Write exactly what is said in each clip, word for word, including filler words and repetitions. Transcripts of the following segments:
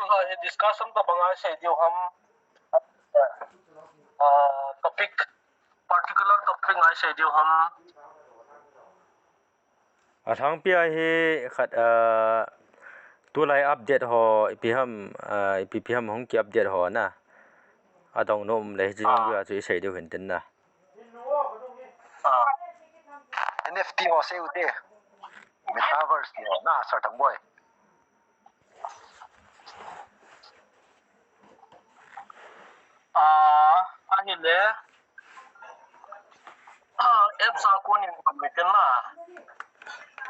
Hi discussion tabang a sei diu ham. Ah, topic, particular topic ngai sei diu ham. Alhangpi a hi khat, ah, tulai update ho ipi ham, ah, ipi ipi ham hung ki update ho na. Adong nom le hi jing Ah. dia chu isei diu hin tin na. Ah. N F T ho sei u te. Metaverse ho na, Sir Thangboi. Ah, ahile. Ah, apps a konin kami tin na.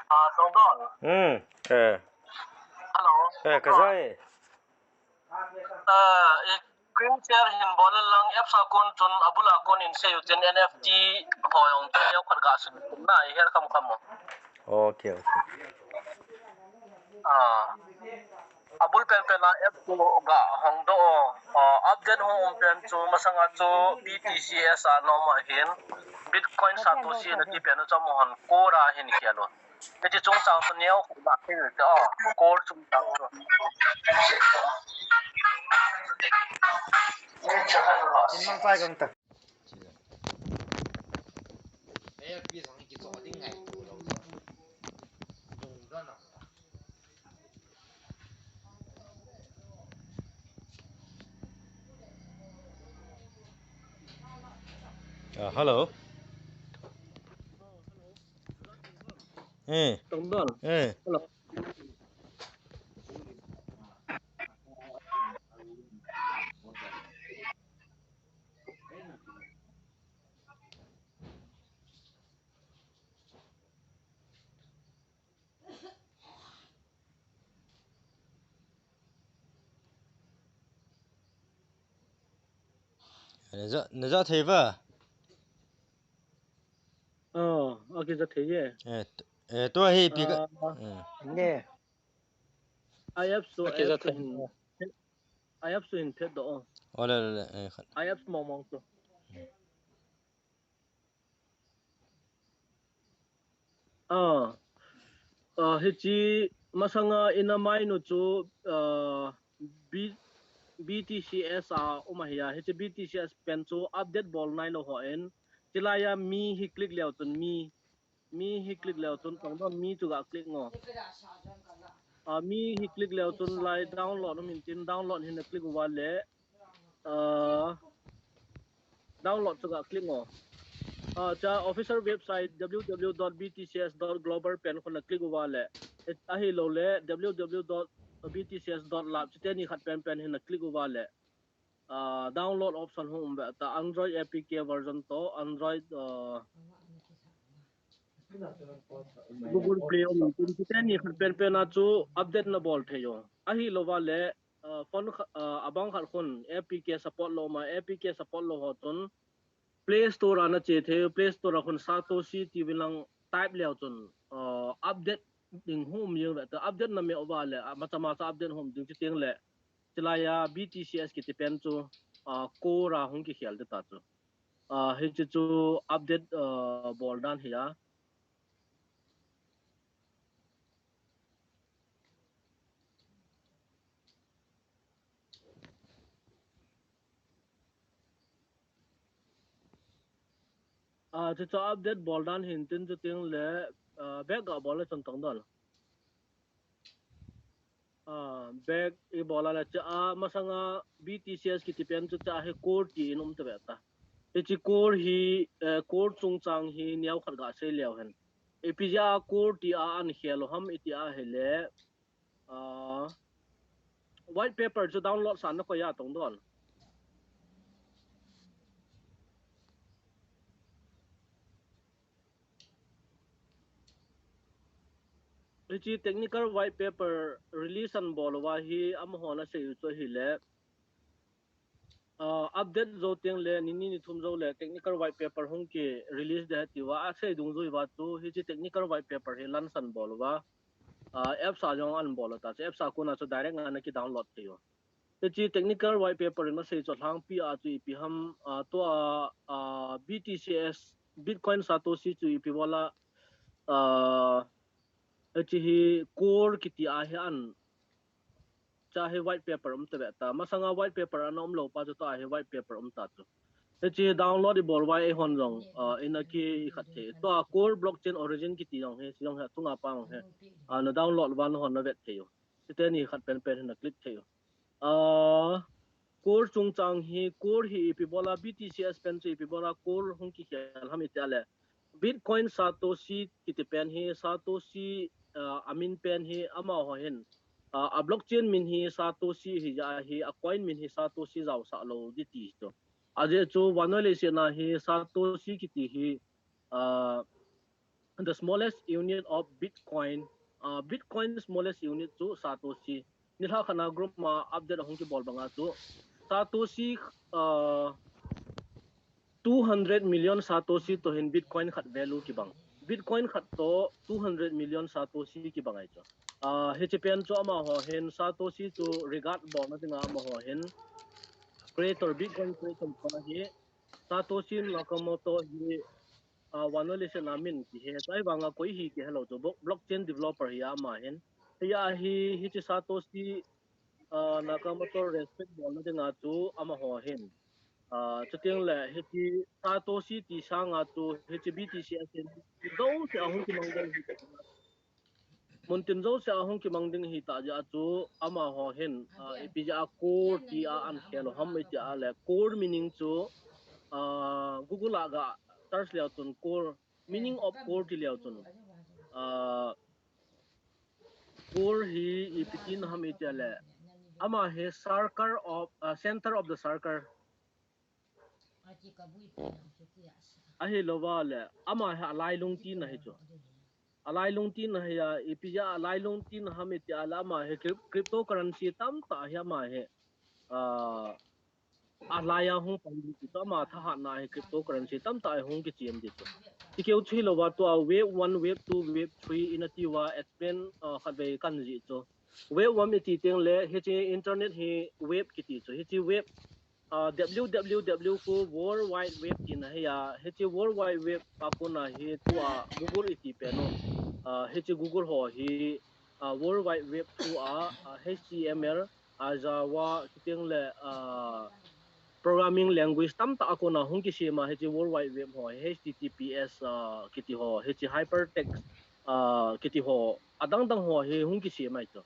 Ah, Tongdon. Hmm, eh. Hello. Eh, ka jai. Ah, i screen share hin bol lang, apps a kon chun, abul a konin sei u tin N F T ho jong chu neo khat ga sun na, i her kham kham mo. Okay, okay. Ah. Abul pen pen a app chu ga hong doh. Ah, update hong um pen chu masanga chu B T C S a nom a hin Bitcoin Satoshi nati pen chu mo han core a hin khel u. Hiti chungchang chu neo khu ba thei te, oh, core chungchang chu. Tin mang pai gang ta. Ah, hello. Eh. Tongdon. Eh. Hello. Na ja, na ja thei va? Oh, okay, ja thei ye. Eh, t-, eh, tua hi pi ka. Ah. Eh. Ne. I apps chu, okay, ja thei. I apps chu hin phet doh. Oh, le, le, le, eh, khat. I apps mong mong chu. Ah, ah, hichi masanga ina mai nu chu, ah, B-, B T C S a um ahi a, hichi B T C S pen chu update bol nai lou hon, chilai a mi hi click leu chun mi, mi hi click leu chun tong don mi chu ga click ngo. Ah, mi hi click leu chun lai download um in tin download hin na click uva le, ah, download chu ga click ngo. Ah, cha official website W W W dot B T C S dot global pen khun na click uva le, ahilou le W W W dot B T C S dot lab chuteni khat pen pen hin na click uva le, ah, download option hung um ve ta, Android A P K version to, Android, ah, Google Play um in tin chuteni khat pen pen a chu update na bol thei u. Ahilou va le, ah, phone kha-, ah, abang khat khun A P K support lou ma, A P K support lou ho chun Play Store a na che thei, Play Store a khun Satoshi ti vin lang type leu chun, ah, update ding hung um jeng ve ta, update na me uva le, ah, machama cha update hung um ding chuteng le, chilai a B T C S kiti pen chu, ah, core a hung kikhel ding ta chu. Ah, hichi chu update, ah, bol dan hi a. Ah, chuchu update bol dan hin tin chuteng le, ah, back ga bol le chun tong don. Ah, back i bol a le cha a masanga B T C S kiti pen chu cha hi core ti in um ta ve ta. Hichi core hi, eh, core chungchang hi neo khat ga sei leu hen. Ipi jeh a core ti a an khel u ham iti ahile, ah, white paper chu download san na koi a tong don. Hichi technical white paper release an bol uva hi amaho na sei u chu ahile, ah, update jou teng le, ni ni ni thum jou le, technical white paper hung ki release ding ati uva, asei dungjui uva chu, hichi technical white paper hi launch an bol uva, ah, apps a jong an bol u ta, chu apps a kona chu direct nga na ki download thei u. Hichi technical white paper in asei chu alhangpi a chu ipi ham, ah, tua, ah, B T C S, Bitcoin Satoshi chu ipi bola, ah, hichi hi core kiti a hi an tua hi white paper um ta ve ta. Masanga white paper ana um lou pa chu tua hi white paper um ta chu. Hichi download i bol uva eihon jong, uh, ina ki khat thei. Tua core blockchain origin kiti jong hi, si jong hi, tunga pa jong hi. Uh, na download uva nahon na vet thei u. Siteni khat pen pen hi na click thei u. Uh, core chungchang hi, core hi ipi bola B T C S pen chu ipi bola core hung kikhel ham iti a le. Bitcoin Satoshi kiti pen hi, Satoshi, uh, amin pen hi amaho hin. Uh, a blockchain min hi Satoshi hi ja hi, a coin min hi Satoshi jaosah lou di ti chu. Ajeh chu vannoi leiset a hi Satoshi kiti hi, uh, the smallest unit of Bitcoin. Uh, Bitcoin smallest unit chu Satoshi. Nilhah khat a group ma update ahung kibol banga chu Satoshi, uh, two hundred million Satoshi toh hin Bitcoin khat value kibang. Bitcoin khat toh two hundred million Satoshi kibang ahi chu. Uh, hichi pen chu amaho hin Satoshi chu regard bolna dinga amaho hin creator, Bitcoin creator pa hi Satoshi Nakamoto hi, uh, vannoi leiset a min kihe. Tua hi vanga koi hi kihe lou chu, blo-, blockchain developer hi ama hin. Hiya hi, hichi Satoshi, uh, Nakamoto respect bolna dinga chu amaho hin. Uh, chuting le hichi Satoshi ti sanga chu hichi B T C S in jouse ahung kimang ding hi. Muntin jouse ahung kimang ding hi ta ja chu amaho hin, uh, ipi ja core ti a an khel u ham iti a le core meaning chu, uh, Google a ga search leu chun core, meaning of core ti leu chun, uh, core hi ipi tina ham iti a le ama hi circle of, uh, center of the circle. Ahilouva le ama hi alailung tina hi chu. Alailung tina hi a, ipi ja alailung tina ham iti a le ama hi cryp-, cryptocurrency tamtah hi ama hi, uh, alai a hung pan di chu, ama thahatna hi cryptocurrency tamtah hi hung kichem di chu. Ti keu chu hilouva tua wave one, wave two, wave three ina ti uva explain, uh, khatvei kan jih chu. Wave one iti teng le hichi internet hi wave kiti chu. Hichi wave, uh, W W W khu World Wide Web tina hi a, hichi World Wide Web a kona hi tua Google iti pen u. Uh, hichi Google ho hi, uh, World Wide Web khu a, uh, H T M L, uh, Java, chuting le, uh, programming language tamtah a kona hung kisem a, hichi World Wide Web ho, H T T P S, uh, kiti ho, hichi hypertext, uh, kiti ho, adang dang ho hi hung kisem ahi chu.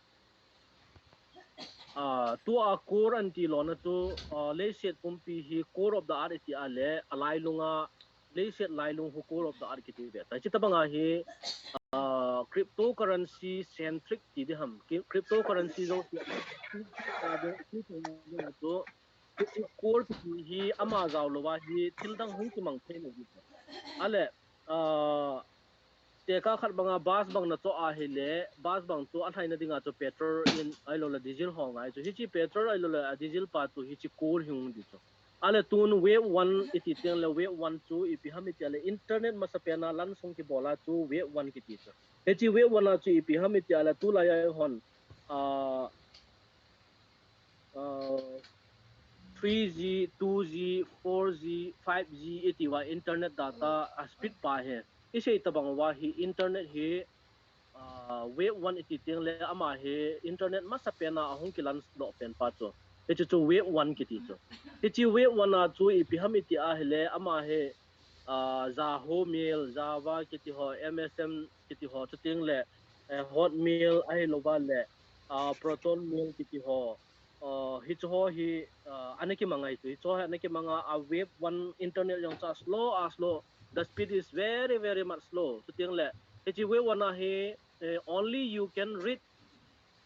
Uh, tua core anti lona chu, uh, leiset pumpi hi core of the earth iti a le, alailunga, leiset lailung khu core of the earth kiti ve. Tua hichi tabanga hi, uh, cryptocurrency centric ti di ham, ki-, cryptocurrency jouse chu core kiti hi ama jao louva hi thil dang hung kimang thei lou hi. A le, uh, tekah khat banga bus bang na cho a hile, bus bang chu alhaina dinga chu petrol in ahilou le diesel ho ngai chu. Hichi petrol ahilou le, uh, diesel pa chu hichi core hi hung di chu. A le tun wave one iti teng le wave one chu ipi ham iti a le internet masapen a lansong kibol a chu wave one kiti chu. Hichi wave one a chu ipi ham iti a le tulai a hon, uh, uh, three G, two G, four G, five G iti uva internet data a speed pa hi. Isei tabang uva hi internet hi, uh, wave one iti teng le ama hi internet masapen a ahung kilan doh pen pa chu. Hichi chu wave one kiti chu. Hichi wave one a chu ipi ham iti a hile ama hi, uh, Yahoo Mail, Java kiti ho, M S N kiti ho, chuting le, eh, Hotmail ahilouva le, uh, Proton Mail kiti ho, uh, hichu ho hi, uh, ana kimang ahi chu, hichu ho hi ana kimang a, a wave one internet jong chu a slow, a slow, the speed is very, very much slow. Chuting le, hichi wave one a hi, eh, only you can read,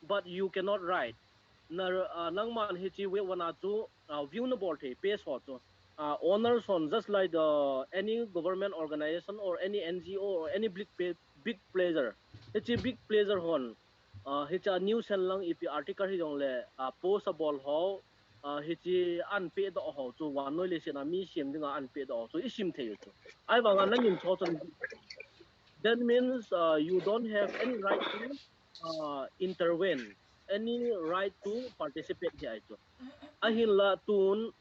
but you cannot write. Na, uh, nangman hichi wave one a chu, uh, view na bol thei, page ho chu. Uh, owners hon, just like the any government organization or any N G O or any big pa-, big player. Hichi big player hon, uh, hicha news hen lang ipi article hi jong le, uh, post abol ho, uh, hichi an pe doh ho chu, vannoi leiset a mi sem dinga an pe doh ho chu, i sim thei u chu. Ahivanga nangin chu chu, that means, uh, you don't have any right to, uh, intervene, any right to participate hi ahi chu. Ahinla tun,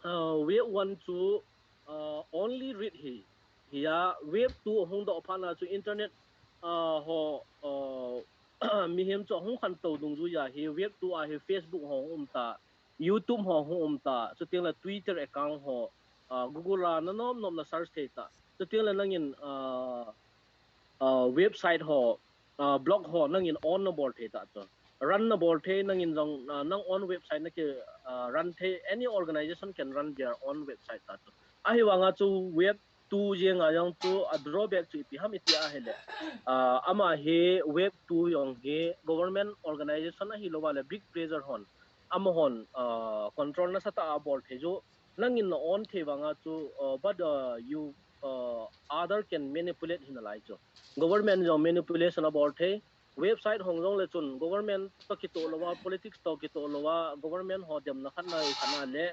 uh, wave one chu, uh, only read hi, hi a, wave two hung doh phat na chu internet, uh, ho, uh, mihem chu ahung khantou dungjuiya hi web two a hi Facebook ho hung um ta, YouTube ho hung um ta, chuteng le Twitter account ho, uh, Google a nanom nom na search thei ta. Chuteng le nangin uh, uh, website ho, uh, blog ho nangin own nabol thei ta chu. Run nabol thei nangin jong uh, nang own website naki uh, run thei, any organization can run their own website ta chu. Ahivanga chu web two jenga jong chu a drawback chu ipi ham iti ahile. Uh, ama hi web two jong hi government organization ahilouva le big player hon, amahon uh, control nasatah a abol thei chu. Nangin na own thei vanga chu uh, but uh, you uh, other can manipulate hi nalai chu. Government jong manipulation abol thei. Website hung jong le chun government to kitoh louva, politics to kitoh louva, government ho demna khat na khat na le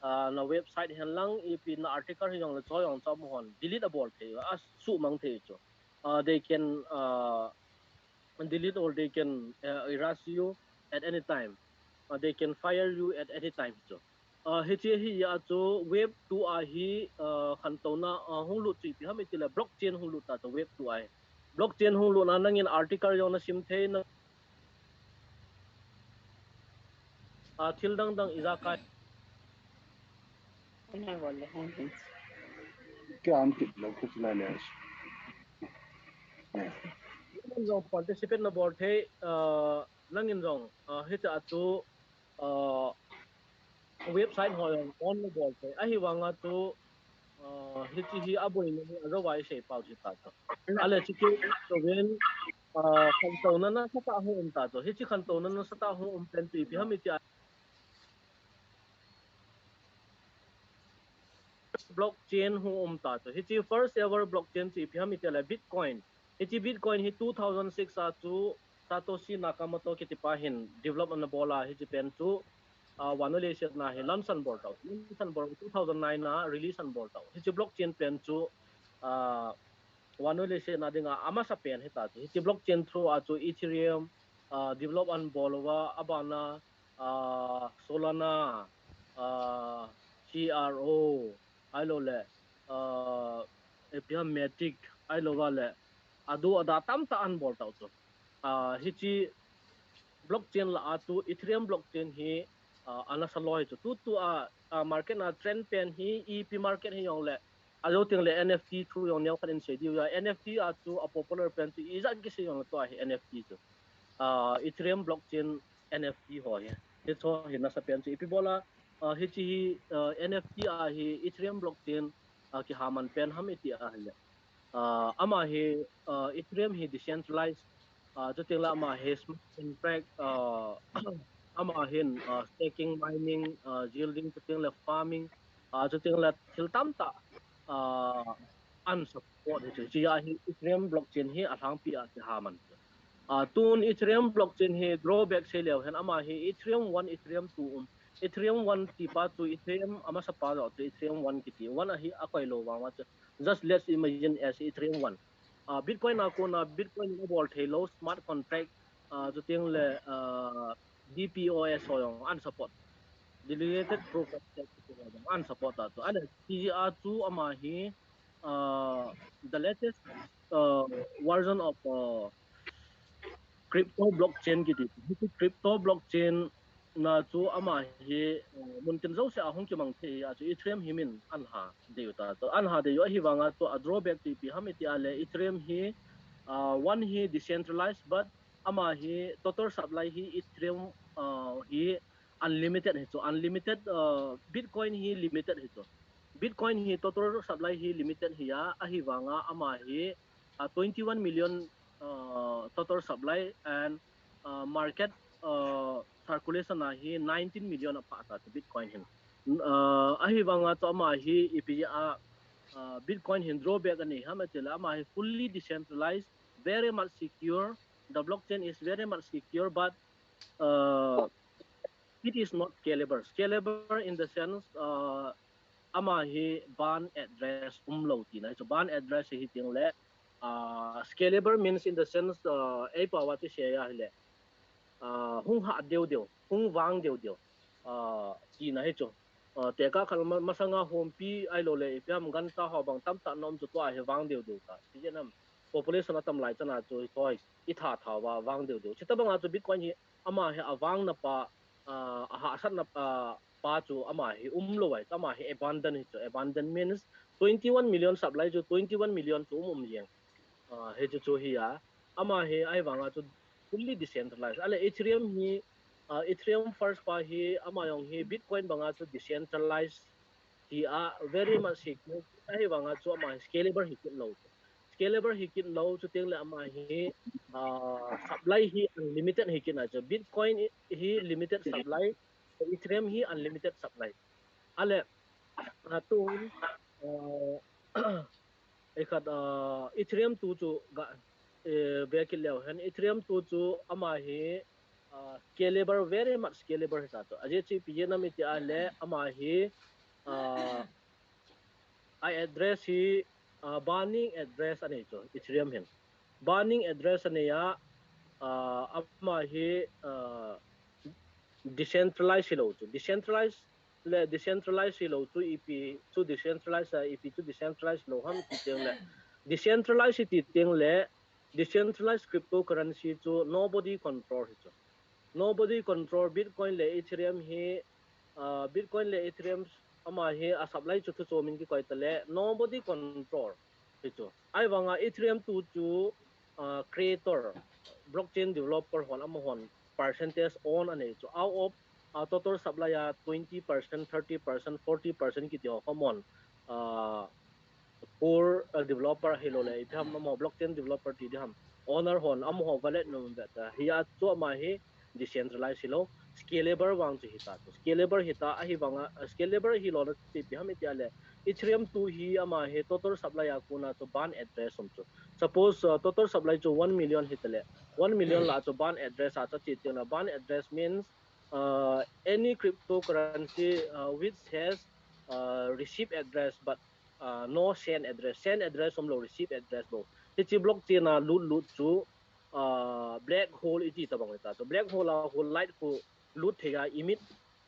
uh, na website hen lang ipi na article hi jong le chu jong chu amahon delete abol thei, asuhmang thei chu. Uh, they can uh, delete or they can uh, erase you at any time. Uh, they can fire you at any time chu. Uh, hiche hi a chu web two a hi uh, khantouna uh, hung lut chu ipi ham iti le blockchain hung lut ta chu web two a hi. Blockchain hung lut na nangin article jong nasim thei na. Uh, thil dang dang ijakai. Kya am kit lo kit la le. Nangin jong participate nabol thei, uh, nangin jong uh, hiche a chu uh, website ho jong own nabol thei. Ahivanga chu uh, hiche hi aboina hi ajouva isei pau thei ta chu. Ale hiche chu ven uh, khantouna nasatah hung um ta chu. Hiche khantouna nasatah hung um pen chu ipi ham iti a blockchain hung um ta chu. Hiche first ever blockchain chu ipi ham iti le Bitcoin. Hiche Bitcoin hi two thousand six a chu Satoshi Nakamoto kiti pa hin develop ana bol a hiche pen chu uh, vannoi leiset na hi launch ana bol tau. Launch ana bol two thousand nine a release ana bol tau. Hiche blockchain pen chu uh, vannoi leiset na dinga amasa pen hita chu. Hiche blockchain through a chu Ethereum uh, develop ana bol uva abana uh, Solana, uh, C R O, ahilou le uh, ipi ham Matic, ahilouva le adu ada tamtah ana bol tau chu. Uh, hiche blockchain lah a chu Ethereum blockchain hi uh, ana sa loi chu. Tutu a uh, market na trend pen hi ipi market hi jong le ajou teng le N F T through jong neo khat in sei diu a. N F T a chu a popular pen chu ijat kisei jong le tua hi N F T chu. Uh, Ethereum blockchain N F T ho hi. Hicho hi nasa pen chu ipi bol a uh, hiche hi uh, N F T a hi Ethereum blockchain uh, kihaman pen ham iti ahile. Uh, ama hi uh, Ethereum hi decentralized uh, chuteng le ama hi smart contract uh, ama hin uh, staking, mining, uh, yielding chuteng le farming uh, chuteng le thil tamtah uh, ana support hi chu. Hiche a hi Ethereum blockchain hi alhangpi a kihaman. Uh, tun Ethereum blockchain hi drawback sei leu hen ama hi Ethereum one, Ethereum two um. Ethereum one ti pa chu Ethereum amasa pa jong chu Ethereum one kiti. One a hi akoi lou vang uva chu. Just let's imagine as Ethereum one. Uh, Bitcoin a kona Bitcoin in abol thei lou smart contract uh, chuteng le uh, D P O S ho jong ana support. Delegated proof of stake ho jong ana support ta chu. Ana hiche a chu ama hi uh, the latest uh, version of uh, crypto blockchain kiti. Hiche crypto blockchain na chu ama hi uh, muntin jouse a hung kimang thei a chu Ethereum hi min ana ha deu ta. Chu ana ha deu ahivanga chu a drawback chu ipi ham iti ahile Ethereum hi uh, one hi decentralized but ama hi total supply hi Ethereum uh, hi unlimited hi chu. Unlimited uh, Bitcoin hi limited hi chu. Bitcoin hi total supply hi limited hi a ahivanga ama hi uh, twenty-one million uh, total supply and uh, market uh, circulation a hi nineteen million apha ta chu Bitcoin hin. Uh, ahivanga chu ama hi ipi a uh, Bitcoin hin drawback anei ham iti le ama hi fully decentralized, very much secure. The blockchain is very much secure, but uh, it is not scalable. Scalable in the sense uh, ama hi ban address umlou tina hi chu. Ban address hi teng le uh, scalable means in the sense uh, ei pao a chu sei ahile uh, hung ha deu deu, hung vang deu deu uh, tina hi chu. Uh, tekah khat masanga hompi ahilou le ipi ham ganta ho bang tamtah na um chu tua hi vang deu deu ta. Ti je nam. population atam lai chana chu hi thoi i tha tha va vang deu deu. Chita banga chu Bitcoin hi ama hi avang na pa, uh, a hahsat na pa, pa chu ama hi um lo ai, ama hi abundant hi chu. Abundant means twenty-one million supply chu twenty-one million chu um um jeng. Uh, hi chu chu hi a, ama hi ai vanga chu fully decentralized. Ale Ethereum hi, uh, Ethereum first pa hi ama jong hi Bitcoin banga chu decentralized ti a very much secure. Ai vanga chu ama hi scalable hi kit lo. Scalable hi kit lo chu teng le ama hi, uh, supply hi unlimited hi kit na chu. Bitcoin hi limited supply, Ethereum hi unlimited supply. Ale, uh, tu, uh, Ei khat, uh, Ethereum tu chu ga, eh, ve kit leu hen, Ethereum tu chu ama hi, uh, scalable, very much scalable hi sa chu. Ajeh chu ipi jeh ham iti a le ama hi, uh, a address hi, uh, burning address anei chu Ethereum hin. Burning address anei a, uh, ama hi, uh, decentralized hi lo chu. Decentralized le decentralized hi lo chu ipi chu decentralized a, ipi chu decentralized lo ham ti teng le. Decentralized ti teng le, decentralized cryptocurrency chu nobody control hi chu. Nobody control Bitcoin le Ethereum hi, uh, Bitcoin le Ethereum ama hi a supply chu thu chomin kikoi ta le, nobody control hi chu. Ai vanga Ethereum tu chu, uh, creator, blockchain developer hon ama hon percentage own anei chu. Out of, uh, total supply a twenty percent, thirty percent, forty percent kiti ho khom on, uh, core, uh, developer hi lo le, ipi ham ama blockchain developer ti di ham. Owner hon ama ho wallet nom ve ta. Hi a chu ama hi decentralized hi lo, scalable vang chu hi ta chu. Scalable hi ta, ahi vanga, uh, scalable hi lo na ti ipi ham iti a le. Ethereum tu hi ama hi total supply a kona chu burn address um chu. Suppose, uh, total supply chu one million hi ta le. One million la chu burn address a chu ti teng na. Burn address means, uh, any cryptocurrency, uh, which has, uh, receive address but, uh, no send address. Send address um lo, receive address bou. Hichi blockchain a lut lut chu, uh, black hole iti ta bang ta chu. Black hole a hole light khu lut thei a emit,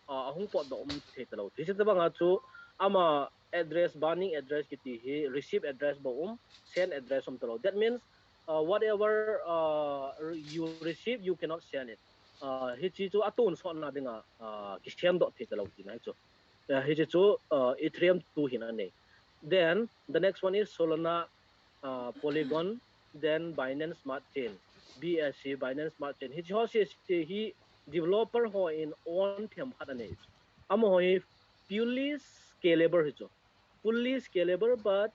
uh, ahung pot doh um thei ta lo. Hichi ta banga chu ama address, burning address kiti hi receive address bou um, send address um ta lo. That means, uh, whatever, uh, you receive, you cannot send it. Uh, hichi chu atonsot na dinga, uh, kisem doh thei ta lo tina hi chu. Uh, hichi chu, uh, Ethereum tu hin anei. Then the next one is Solana, uh, Polygon, then Binance Smart Chain, B S C, Binance Smart Chain. Hichi ho C C hi developer hon own them khat anei. Ama ho hi fully scalable hi chu. Fully scalable, but,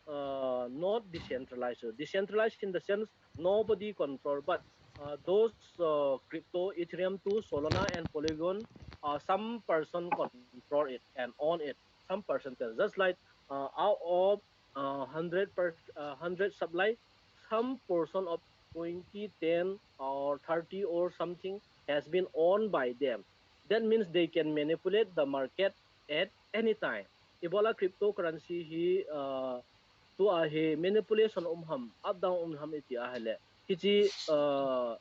uh, not decentralized. So decentralized in the sense nobody control, but, uh, those, uh, crypto, Ethereum tu, Solana and Polygon, uh, some person control it and own it, some percentage. Just like, uh, out of, uh, hundred per, uh, hundred supply, some portion of twenty, ten or thirty or something has been owned by them. That means they can manipulate the market at any time. Ibola cryptocurrency hi, uh, tua hi manipulation um ham, up down um ham iti a hile. Hichi, uh,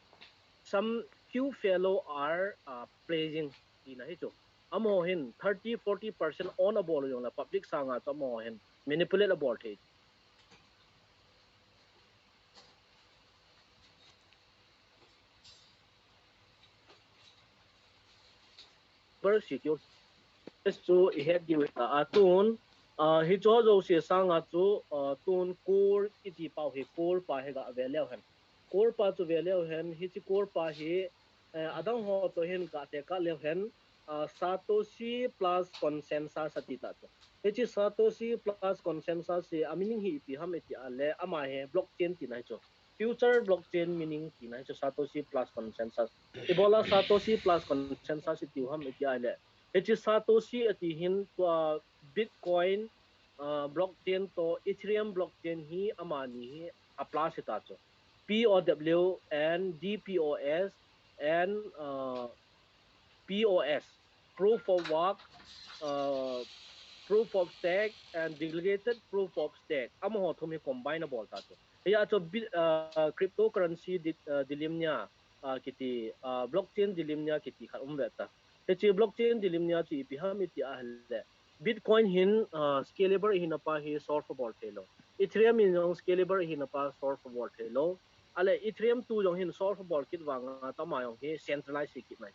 some few fellow are, uh, pledging tina hi chu. Ama ho hin thirty, forty percent own abol jong le public sanga chu ama ho hin manipulate abol thei. Very secure. Chu i het diu ta a tun, uh, hicho jouse sanga chu, uh, tun core iti pau hi core pa hi ga ve leu hen. Core pa chu ve leu hen, hichi core pa hi, eh, adang ho to hin ka te ka leu hen, uh, Satoshi plus consensus ati ta chu. Hichi Satoshi plus consensus hi a meaning hi ipi ham iti a le ama hi blockchain tina hi chu. Future blockchain meaning tina hi chu Satoshi plus consensus. Ibola Satoshi plus consensus iti u ham iti a le. Hichi Satoshi ati hin tua Bitcoin, uh, blockchain to Ethereum blockchain hi amani hi a plus hi ta chu. P O W and D P O S and, uh, P O S, proof of work, uh, proof of stake and delegated proof of stake. Ama ho thum hi combine abol ta chu. Hiya chu bi-, uh, cryptocurrency di-, uh, dilemnia, uh, kiti, uh, blockchain dilemnia kiti khat um ve ta. Hichi blockchain dilemnia chu ipi ham iti a hile. Bitcoin hin, uh, scalable hina pa hi solve abol thei lo. Ethereum in jong scalable ahina pa solve abol thei lou. Ale Ethereum tu jong hin solve abol kit vanga tama jong hi centralized hi kit mai.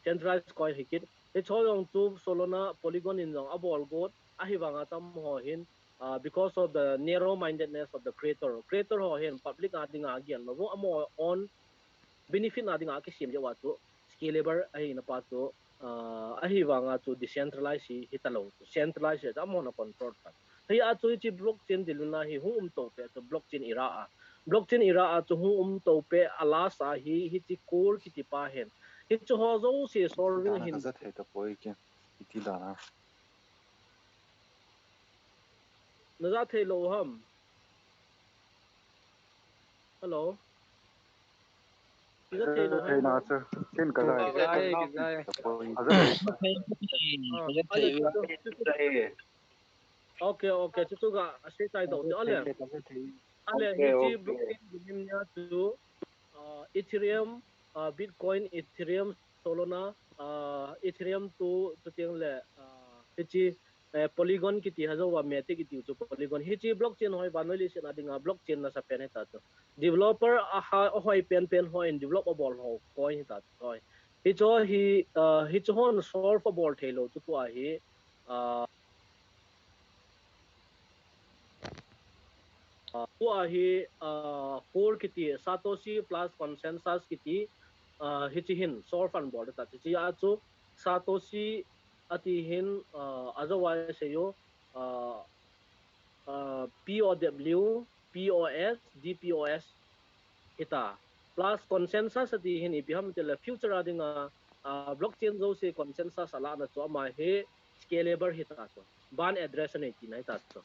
Centralized coin hi kit. Hicho jong chu Solana, Polygon in jong abol got ahi vanga tama ho hin uh, because of the narrow mindedness of the creator. Creator ho hin public a dinga agel lou. Amaho own benefit na dinga kisem jeh uva chu scalable ahina pa chu uh, ahi vanga chu decentralized hi, hi talou. Centralized hi amahon a control ta. Hia chu hiche blockchain diluna hi hung um to pe chu blockchain era a. Blockchain era a chu hung um to pe a last a hi hiche core kiti pa hin. Hiche ho jouse solving hin. Naja thei tapoi ke. Iti dana. Naja thei lou ham. Hello. Naja thei lou ham. Thei na sir. Kin ka jai. Jai, jai. Aja. Ah, ale chu, chu, chu. Okay, okay. Chuchu ga sei chai do. Ale. Ale, okay, hiche okay. Blockchain diluna chu uh, Ethereum, uh, Bitcoin, Ethereum, Solana, uh, Ethereum tu, chuteng le uh, hiche uh, Polygon kiti ha jouva Matic kiti chu Polygon. Hiche blockchain hoi vannoi leiset a dinga blockchain nasa pen hita chu. Developer a ha, ahoi pen pen hon develop abol ho coin hita chu hoi. Hicho hi uh, hicho hon solve abol thei lou chu tua hi uh, Uh, tua hi uh, core kiti Satoshi plus consensus kiti uh, hiche hin solve abol ta hiche a chu Satoshi ati hin uh, ajouva sei u uh, uh, P O W, P O S, D P O S hita plus consensus ati hin ipi ham tile future a dinga uh, blockchain jouse consensus alahna chu ama hi scalable hita chu ban address anei tina hita chu.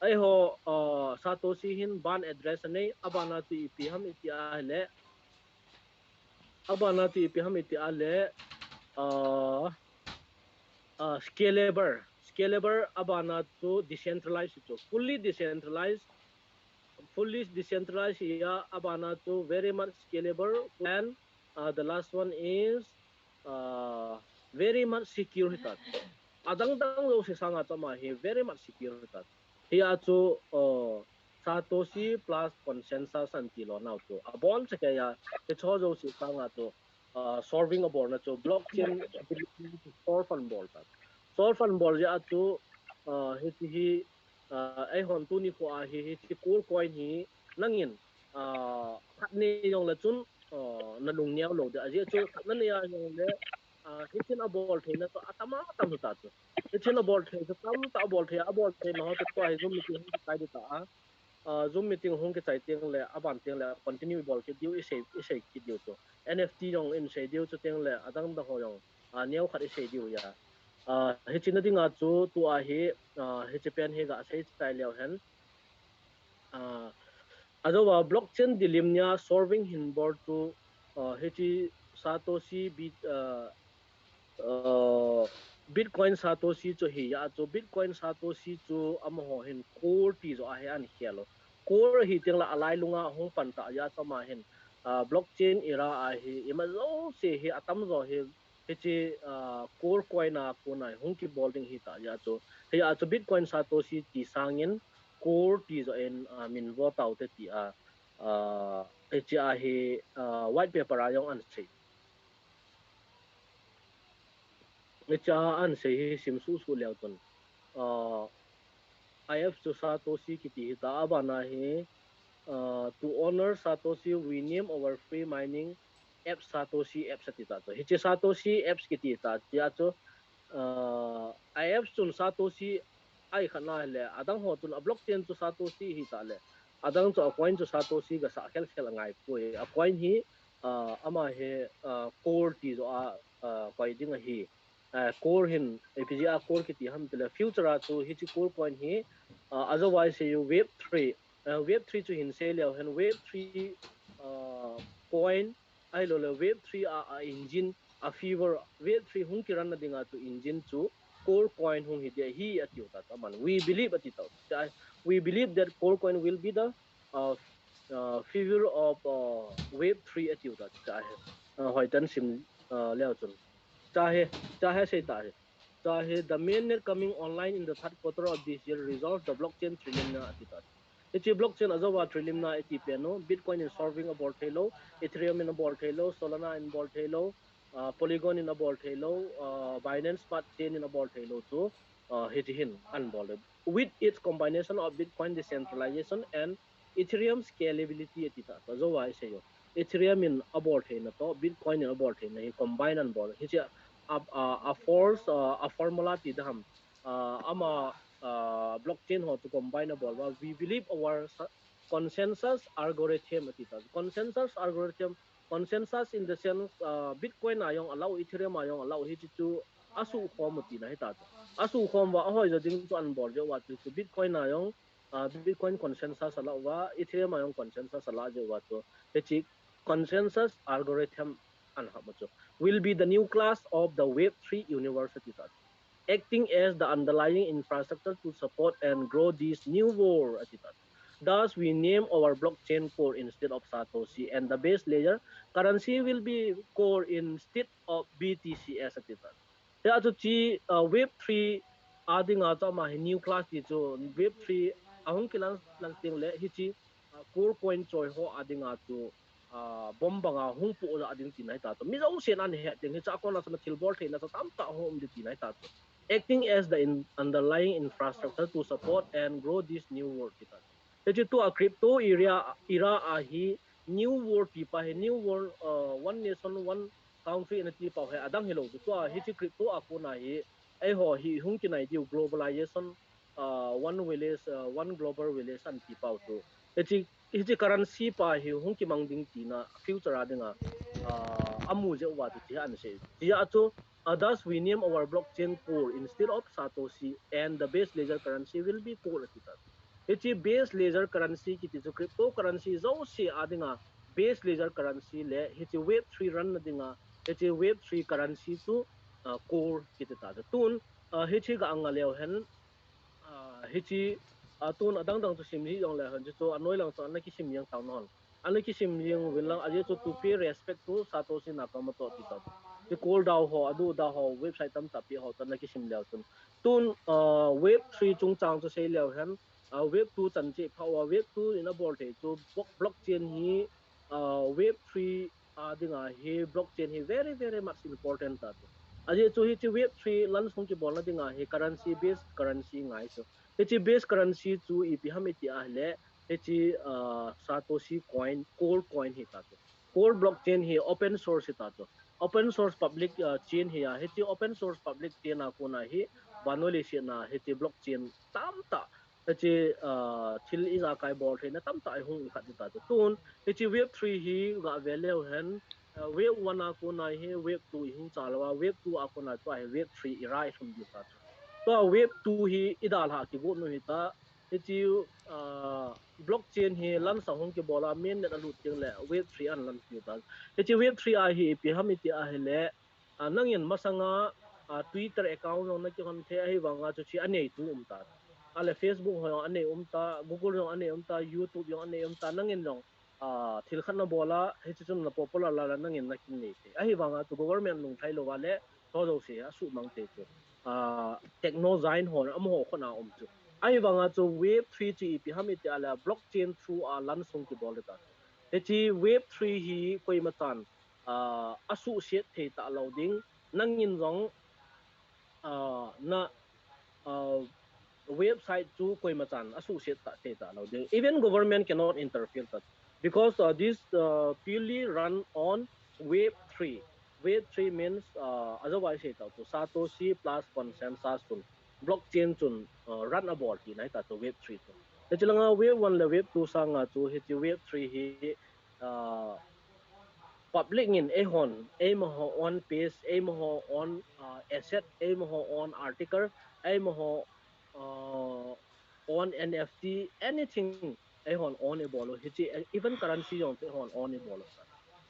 Eiho uh, Satoshi hin ban address anei abana chu ipi ham iti a le abana chu ipi ham iti a le uh, uh, scalable scalable abana chu decentralized chu fully decentralized fully decentralized ya abana chu very much scalable and uh, the last one is uh, very much secure hita. Adang dang jouse sanga chu ama hi very much secure hita. Hia chu uh, Satoshi plus consensus anti lou nau chu abon chakei a hicho jouse sanga chu uh, solving abolna chu blockchain solve abol ta. Solve abol jeh a chu uh, hiche hi uh, eihon tuni kho a hi hiche core coin hi nangin uh, khat nei jong le chun uh, nalung neo lou ding ajeh chu khat nanei a jong le uh, hichen abol theina chu atam atam hita chu. Hichen abol thei chu tamtah abol thei, abol theina ho chu tua hi Zoom meeting hung kichai ding ta a. Uh, Zoom meeting hung kichai teng le aban teng le continue ibol kit diu isei isei kit diu chu. N F T jong isei diu chuteng le adang dang ho jong uh, neo khat isei diu ya. Uh, hiche na dinga chu tua hi uh, hiche pen hi gasei chai leu hen. Uh, ajouva blockchain dilemma solving hin bol chu uh, hiche Satoshi bit uh, uh, Bitcoin Satoshi chu hi ya chu Bitcoin Satoshi chu amaho hin core ti jo a hi ahin khel u. Core hi teng le alailunga hung pan ta ya chu ama hin uh, blockchain era a hi ima jouse hi atam jo hi hiche uh, core coin a kona hung kibol ding hita ya chu. Hia chu Bitcoin Satoshi ti sangin core ti jo in uh, min vo taute ti a uh, hiche a hi uh, white paper a jong ahin sei. Hiche a ahin sei hi sim suh suh leu chun uh, I F chu Satoshi kiti hita abana hi uh, to honor Satoshi we name our free mining app Satoshi apps ati ta chu. Hiche Satoshi apps kiti ta tia chu uh, I F chun Satoshi ahi khat na le adang ho chun a blockchain chu Satoshi hita le adang chu a coin chu Satoshi gasah khel khel angai poi. A coin hi uh, ama hi uh, core ti jo a uh, koi ding ahi. Uh, core hin ipi jeh a core kiti ham tile future a chu hiche core coin hi uh, ajouva sei u web three uh, web three chu hin sei leu hen web three uh, coin ahilou le web three a, a engine a fever web three hung kiran na dinga chu engine chu core coin hung hi ding ahi atiu ta chu aman we believe ati tau. We believe that core coin will be the uh, uh, fever of uh, web three atiu ta chu ahi. Uh, hoi tan sim uh, leu chun. Chahe, chahe sei ta hi. Chahe, the mainnet coming online in the third quarter of this year resolve the blockchain trillion na ati ta. Hiche blockchain ajouva Trillium na iti pen u, Bitcoin in solving abol thei lou, Ethereum in abol thei lou, Solana in abol thei lou, uh, Polygon in abol thei lou, uh, Binance Smart Chain in abol thei lou chu, uh, hiche hin anabol le. With its combination of Bitcoin decentralization and Ethereum scalability ati ta, ajouva isei u. Ethereum in abol theina toh, Bitcoin in abol theina hi combine anabol. Hiche a, a, a force, uh, a formula ti dam, uh, ama, uh, blockchain ho chu combine abol uva. We believe our consensus algorithm ati ta. Consensus algorithm, consensus in the sense, uh, Bitcoin a jong allow, Ethereum a jong allow, hiche chu asuhkhom u tina hita chu. Asuhkhom uva ahoi jo ding chu anabol jeh uva chu, chu Bitcoin a jong, uh, Bitcoin consensus allow uva, Ethereum a jong consensus allow jeh uva chu. Hiche consensus algorithm anahap u chu will be the new class of the Web three universe ati ta. Acting as the underlying infrastructure to support and grow this new world ati ta. Thus, we name our blockchain Core instead of Satoshi, and the base layer currency will be Core instead of B T C S ati ta. Hia chu chi, uh, Web three a dinga chu ama hi new class ti chu Web three ahung kilan lang teng le hiche, uh, Core coin choi ho a dinga chu, uh, bomb banga hung puh ja ding tina hita chu. Mi jousen ahet ding, hiche a kona chu thilbol theina chu tamtah hung um ding tina hita chu. Acting as the in, underlying infrastructure to support and grow this new world tina. Hiche tua crypto area, era a hi new world ti pa hi, new world, uh, one nation, one country ana ti pa hi adang hilou chu. Tua hiche crypto a kona hi, eiho hi hung kinai diu globalization, uh, one village, uh, one global village anti pau chu. Hiche, hiche currency pa hi hung kimang ding tina future a dinga, uh, amu jeh uva chu ti anasei. Tia chu, uh, thus we name our blockchain Core instead of Satoshi, and the base layer currency will be Core ati ta. Hiche base layer currency kiti chu cryptocurrency jouse a dinga base layer currency le hiche Web three run na dinga hiche Web three currency chu, uh, Core kiti ta chu. Tun, uh, hiche ga anga leu hen, uh, hiche, uh, tun adang dang chu sim ji jong leu hen chu, chu anoi lang chu ana kisim jeng tau non. Ana kisim jeng uvin lang, ajeh chu to pay respect to Satoshi Nakamoto ti ta. Ti Core DAO ho, adu DAO ho, website tamtah pi ho chu ana kisim leu chun. Tun, uh, Web three chungchang chu sei leu hen, uh, Web two chan cheh pha uva, Web two in abol thei chu block-, blockchain hi, uh, Web three a dinga hi blockchain hi very, very much important ta chu. Ajeh chu hiche Web three lan sung kibolna dinga hi currency based currency ngai chu. Hiche base currency chu ipi ham iti ahile, hiche, uh, Satoshi coin, Core coin hi ta chu. Core blockchain hi open source hi ta chu. Open source public, uh, chain hi a, hiche open source public chain a kona hi, vannoi leiset a hiche blockchain tamtah, hiche, uh, thil ijakai bol theina tamtah ihung ikhat hi ta chu. Tun, hiche Web three hi ga ve leu hen, uh, Web one a kona hi, Web two ihung chal uva, Web two a kona chu ahi Web three era ilhun diu ta chu. Tua Web two hi idalha kigot nu hi ta, hiche, uh, blockchain hi launch ahung kibol a, mainnet alut teng le Web three ana launch diu ta. Hiche Web three a hi ipi ham iti ahile, uh, nangin masanga, uh, Twitter account jong nakihon thei, ahivanga chu hiche aneitu um ta. Ale Facebook ho jong anei um ta, Google jong anei um ta, YouTube jong anei um ta, nangin jong, uh, thil khat nabol a, hiche chun na popular la la nangin nakin nei thei. Ahivanga chu government lungthai louva le, chu jouse asuhmang thei chu. Uh, techno giant ho, amaho khut a um chu. Ahivanga chu Web three chu ipi ham iti ahile blockchain through a launch hung kibol ta. Hiche Web three hi koima chan, uh, asuhset thei talou ding, nangin jong, uh, na, uh, website chu koima chan asuhset ta thei talou ding. Even government cannot interfere ta. Because, uh, this, uh, purely run on Web three. Web three means, uh, ajouva isei tau chu Satoshi plus consensus chun, blockchain chun, uh, run abol tina hi ta chu Web three chu. Hiche langa Web one le Web two sanga chu hiche Web three hi, uh, public in eihon, eimaho own page, eimaho own, uh, asset, eimaho own article, eimaho, uh, own N F T, anything, eihon own ibol u, hiche, even currency jong chu eihon own ibol u.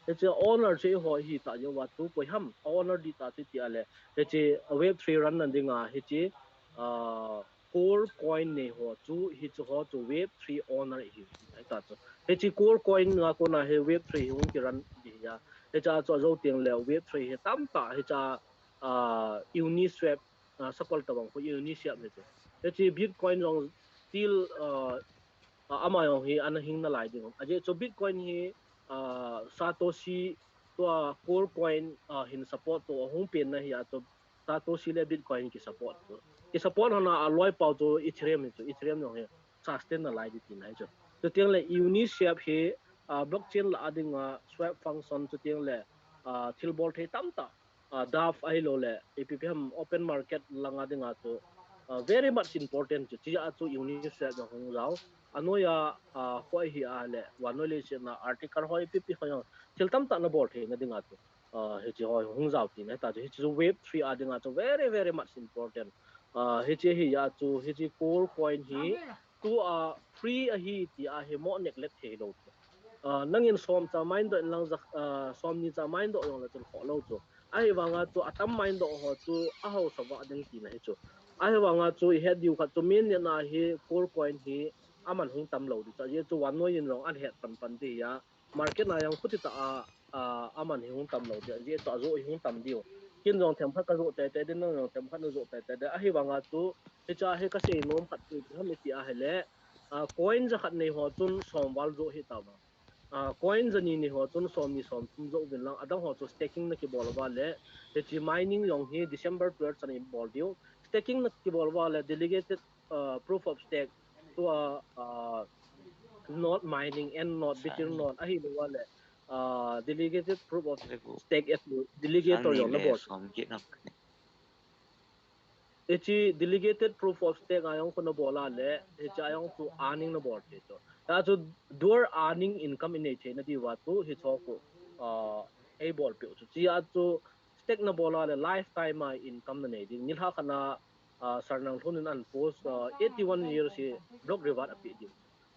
Hiche owner chu eiho hi ta jeh uva chu koi ham, owner dih ta chu ti ahile, hiche Web three run na dinga, hiche, uh, Core coin nei ho chu, hiche ho chu Web three owner ihi, ahi ta chu. Hiche Core coin a kona hi Web three hi hung kirun ding ahi a. Hiche a chu ajou teng le Web three hi tamtah, hiche a, uh, Uniswap, uh, sakol tabang khu Uniswap hi chu. Hiche Bitcoin jong still, uh, ama jong hi ana hing nalai ding. Ajeh chu Bitcoin hi, ah, Satoshi tua Core Coin, ah, hin support to ahung pen na hi a chu Satoshi le Bitcoin ki support to. Ki support hana a loi pau chu Ethereum hi chu, Ethereum jong hi sustain nalai ding tina hi chu. Chuteng le Uniswap hi, ah, blockchain lah a dinga swap function chuteng le, ah, thil bol thei tamtah, ah, DApp ahilou le, ipi ipi ham open market langa dinga chu, ah, very much important chu, chia chu Uniswap jong hung jao. Anoiya, ah, hoi hi a le, vannoi leiset a article hoi ipi ipi hoi jong, thil tamtah nabol theina dinga chu, ah, hiche hoi hung jao tina hita chu, hiche chu web three a dinga chu very, very much important. Ah, hiche hi a chu, hiche Core Coin hi, tua free ahi tia hi mo neglect thei lou chu. Ah, nangin som cha mai in doh in lang ja, ah, som ni cha mai in doh jong le chun khoh lou chu. Ahivanga chu atam mai in doh ho chu ahaosa vah ding tina hi chu. Ahivanga chu ihet diu khat chu main nena hi Core Coin hi aman hung tam lou ding chu. Ajeh chu vannoi in jong ahet pan pan ding ahi a. Market na jong khuti tah a, ah, aman hi hung tam lou ding. Ajeh chu ajoh hi hung tam diu. Ken jong themkhat kajoh teitei ding, nang jong themkhat najoh teitei ding. Ahivanga chu hiche hi kasei nom khat chu ipi ham iti ahile, ah, coin jakhat nei ho chun som val joh hih tauva. Ah, coin jani nei ho chun som ni som thum joh uvin lang, adang ho chu staking nakibol uva le, hiche mining jong hi December twelve chan ibol diu. Staking nakibol uva le delegated, ah, proof of stake tua, ah, node mining, N node, Betel node ahilou va le, ah, delegated proof of stake, delegator jong nabol. Hiche delegated proof of stake a jong khu nabol a le, hiche a jong chu earning nabol thei chu. Hia chu dual earning income inei theina diuva chu hiche khu, ah, eibol peh u chu. Chia chu stake nabol a le lifetime a income nanei ding. Nilhah khat a, ah, Sir Nanglhun in ahin post, ah, eighty-one years hi block reward apeh diu.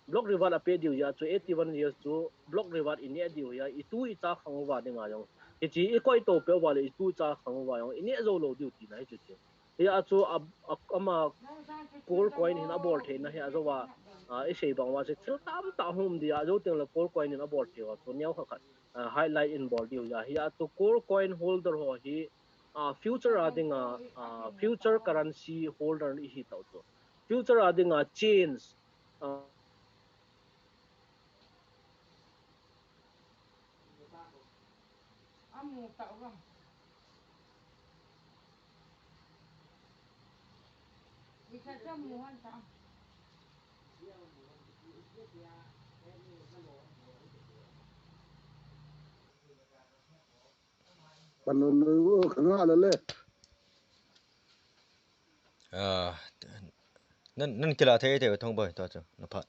Block reward apeh diu jeh a chu eighty-one years chu block reward ineh diu hia itu icha khang uva dinga jong. Hiche ikoi to peh uva le itu icha khang uva jong ineh jou lou diu tina hi chu chu. Hia chu a, a, ama Core Coin hin abol theina hi ajouva, ah, isei bang uva chu thil tamtah hung um dia, ajou teng le Core Coin hin abol thei uva chu neo khat khat, ah, highlight in bol diu hia. Hia chu Core Coin holder ho hi, ah, future a dinga, ah, future currency holder ihi tau chu. Future a dinga change, ah, Panun, oh, kanga la le. Ah, nan, nan kila thei thei thong boi to chu, na phat.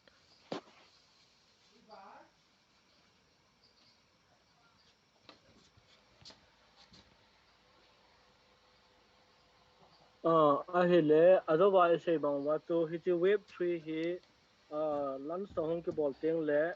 Ah, ahile, ajouva isei bang uva chu, hiche web three hi, ah, launch ahung kibol teng le,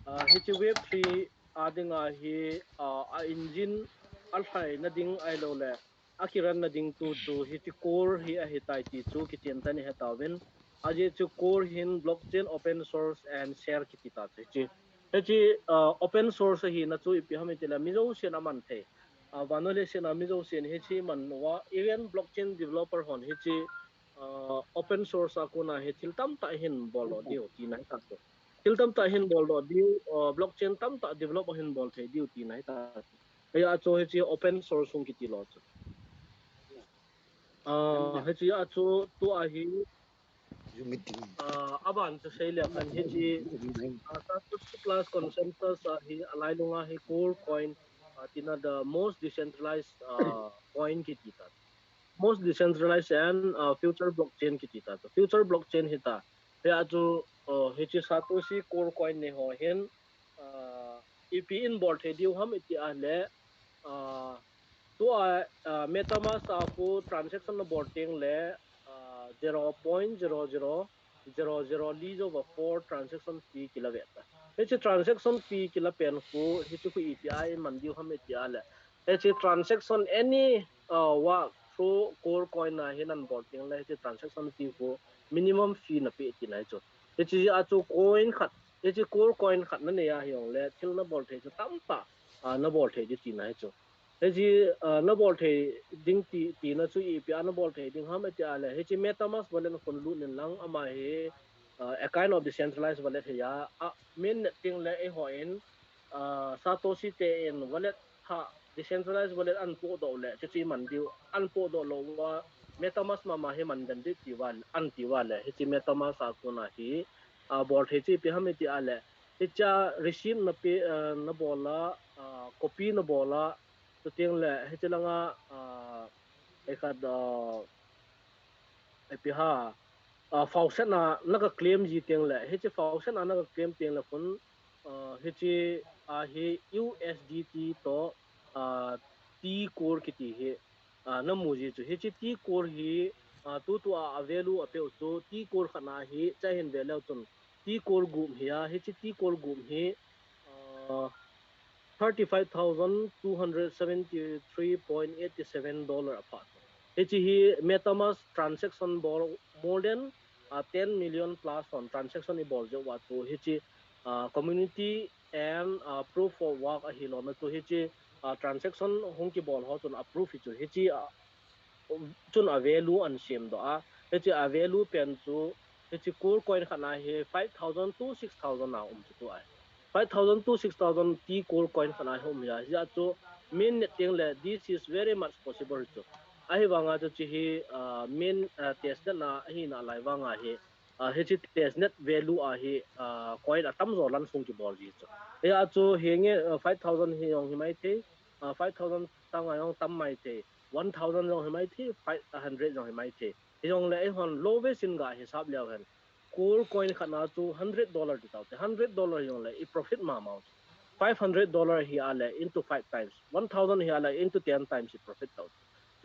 ah, hiche web three a dinga hi, ah, a engine alhaina ding ahilou le, akiranna ding tu chu hiche Core hi ahitai ti chu kichen tah in ihet tauvin. Ajeh chu Core hin blockchain, open source and share kiti ta chu hiche. Hiche, ah, open source ahina chu ipi ham itile mi jousen aman thei. Ah, vannoi leiset a mi jousen hiche man uva, even blockchain developer hon hiche, ah, open source a kona hi thil tamtah ahin bol doh diu tina hita chu. Thil tamtah ahin bol doh diu, ah, blockchain tamtah develop ahin bol thei diu tina hita chu. Hia chu hiche open source hung kiti lou chu. Ah, hiche a chu tua hi, ah, aban chu sei le kan hiche, ah, Satoshi Plus Consensus a hi alailunga hi Core Coin, ah, tina the most decentralized, ah, coin kiti ta. Most decentralized and, ah, future blockchain kiti ta. Future blockchain hita. Hia chu, ah, hiche Satoshi Core Coin nei ho hin, ah, ipi in bol thei diu ham iti ahile, ah, tua, ah, MetaMask a khu transaction nabol teng le, ah, zero point zero zero zero zero li jouva four transaction fee kila ve ta. Hiche transaction fee kila pen khu, hiche khu ipi a iman diu ham iti ahile, hiche transaction any, ah, wa through Core Coin a hin nabol teng le, hiche transaction fee khu minimum fee napeh tina hi chu. Hiche a chu coin khat, hiche Core Coin khat nanei a hijongle, thil nabol thei chu tamtah, ah, nabol thei ding tina hi chu. Hiche, ah, nabol thei ding ti, tina chu ipi a nabol thei ding ham iti ahile, hiche MetaMask wallet khun lut in lang ama hi, uh, a kind of decentralized wallet hi a, a mainnet teng le eiho in, uh, Satoshi te in wallet ha decentralized wallet an podoh le, chuche man diu an podoh lou uva, MetaMask mama hi man den diu ti uva, an ti uva le, hiche MetaMask a kona hi, uh, bol thei chu ipi ham iti a le, hiche a receipt na pe, uh, na bol a, uh, copy na bol a, chuteng le, hiche langa, uh, ei khat, uh, ipi ha, uh, faucet na na ka claim ji teng le, hiche faucet na na ka claim teng le khun, uh, hiche a hi U S D T to, uh, T core kiti hi, uh, na mu ji chu. Hiche T core hi, uh, tutua a value a peu chu T core khat na hi cha hin ve leu chun T core gup hi a, hiche T core gup hi, uh, thirty-five thousand two hundred seventy-three point eighty-seven dollar a pha. Hiche hi MetaMask transaction bol more than, uh, ten million plus on transaction i bol jeh uva chu hiche, uh, community and, uh, proof of work ahi lona chu hiche, uh, transaction hung kibol ho chun approve hi chu hiche, uh, chun a value an sem doh a. Hiche a value pen chu hiche core coin khat na hi five thousand to six thousand a um chu tu a. Five thousand to six thousand T core coin khat na hi um hi a. Hijeh chu mainnet teng le this is very much possible chu. Ahivanga chu hiche hi, uh, main, uh, testnet na ahi nalai vanga hi, uh, hiche testnet value a hi, uh, coin atamjo lan sung kibol ji chu. Hijeh chu hinge, uh, five thousand hi jong hi mai thei, uh, five thousand tang a jong tam mai thei, one thousand jong hi mai thei, five hundred jong hi mai thei. Hijongle eihon lowest in ga hisap leu hen, core coin khat na chu hundred dollar ti tau te, hundred dollar hijongle i profit mama u. Five hundred dollar hi a le into five times, one thousand hi a le into ten times i profit tau.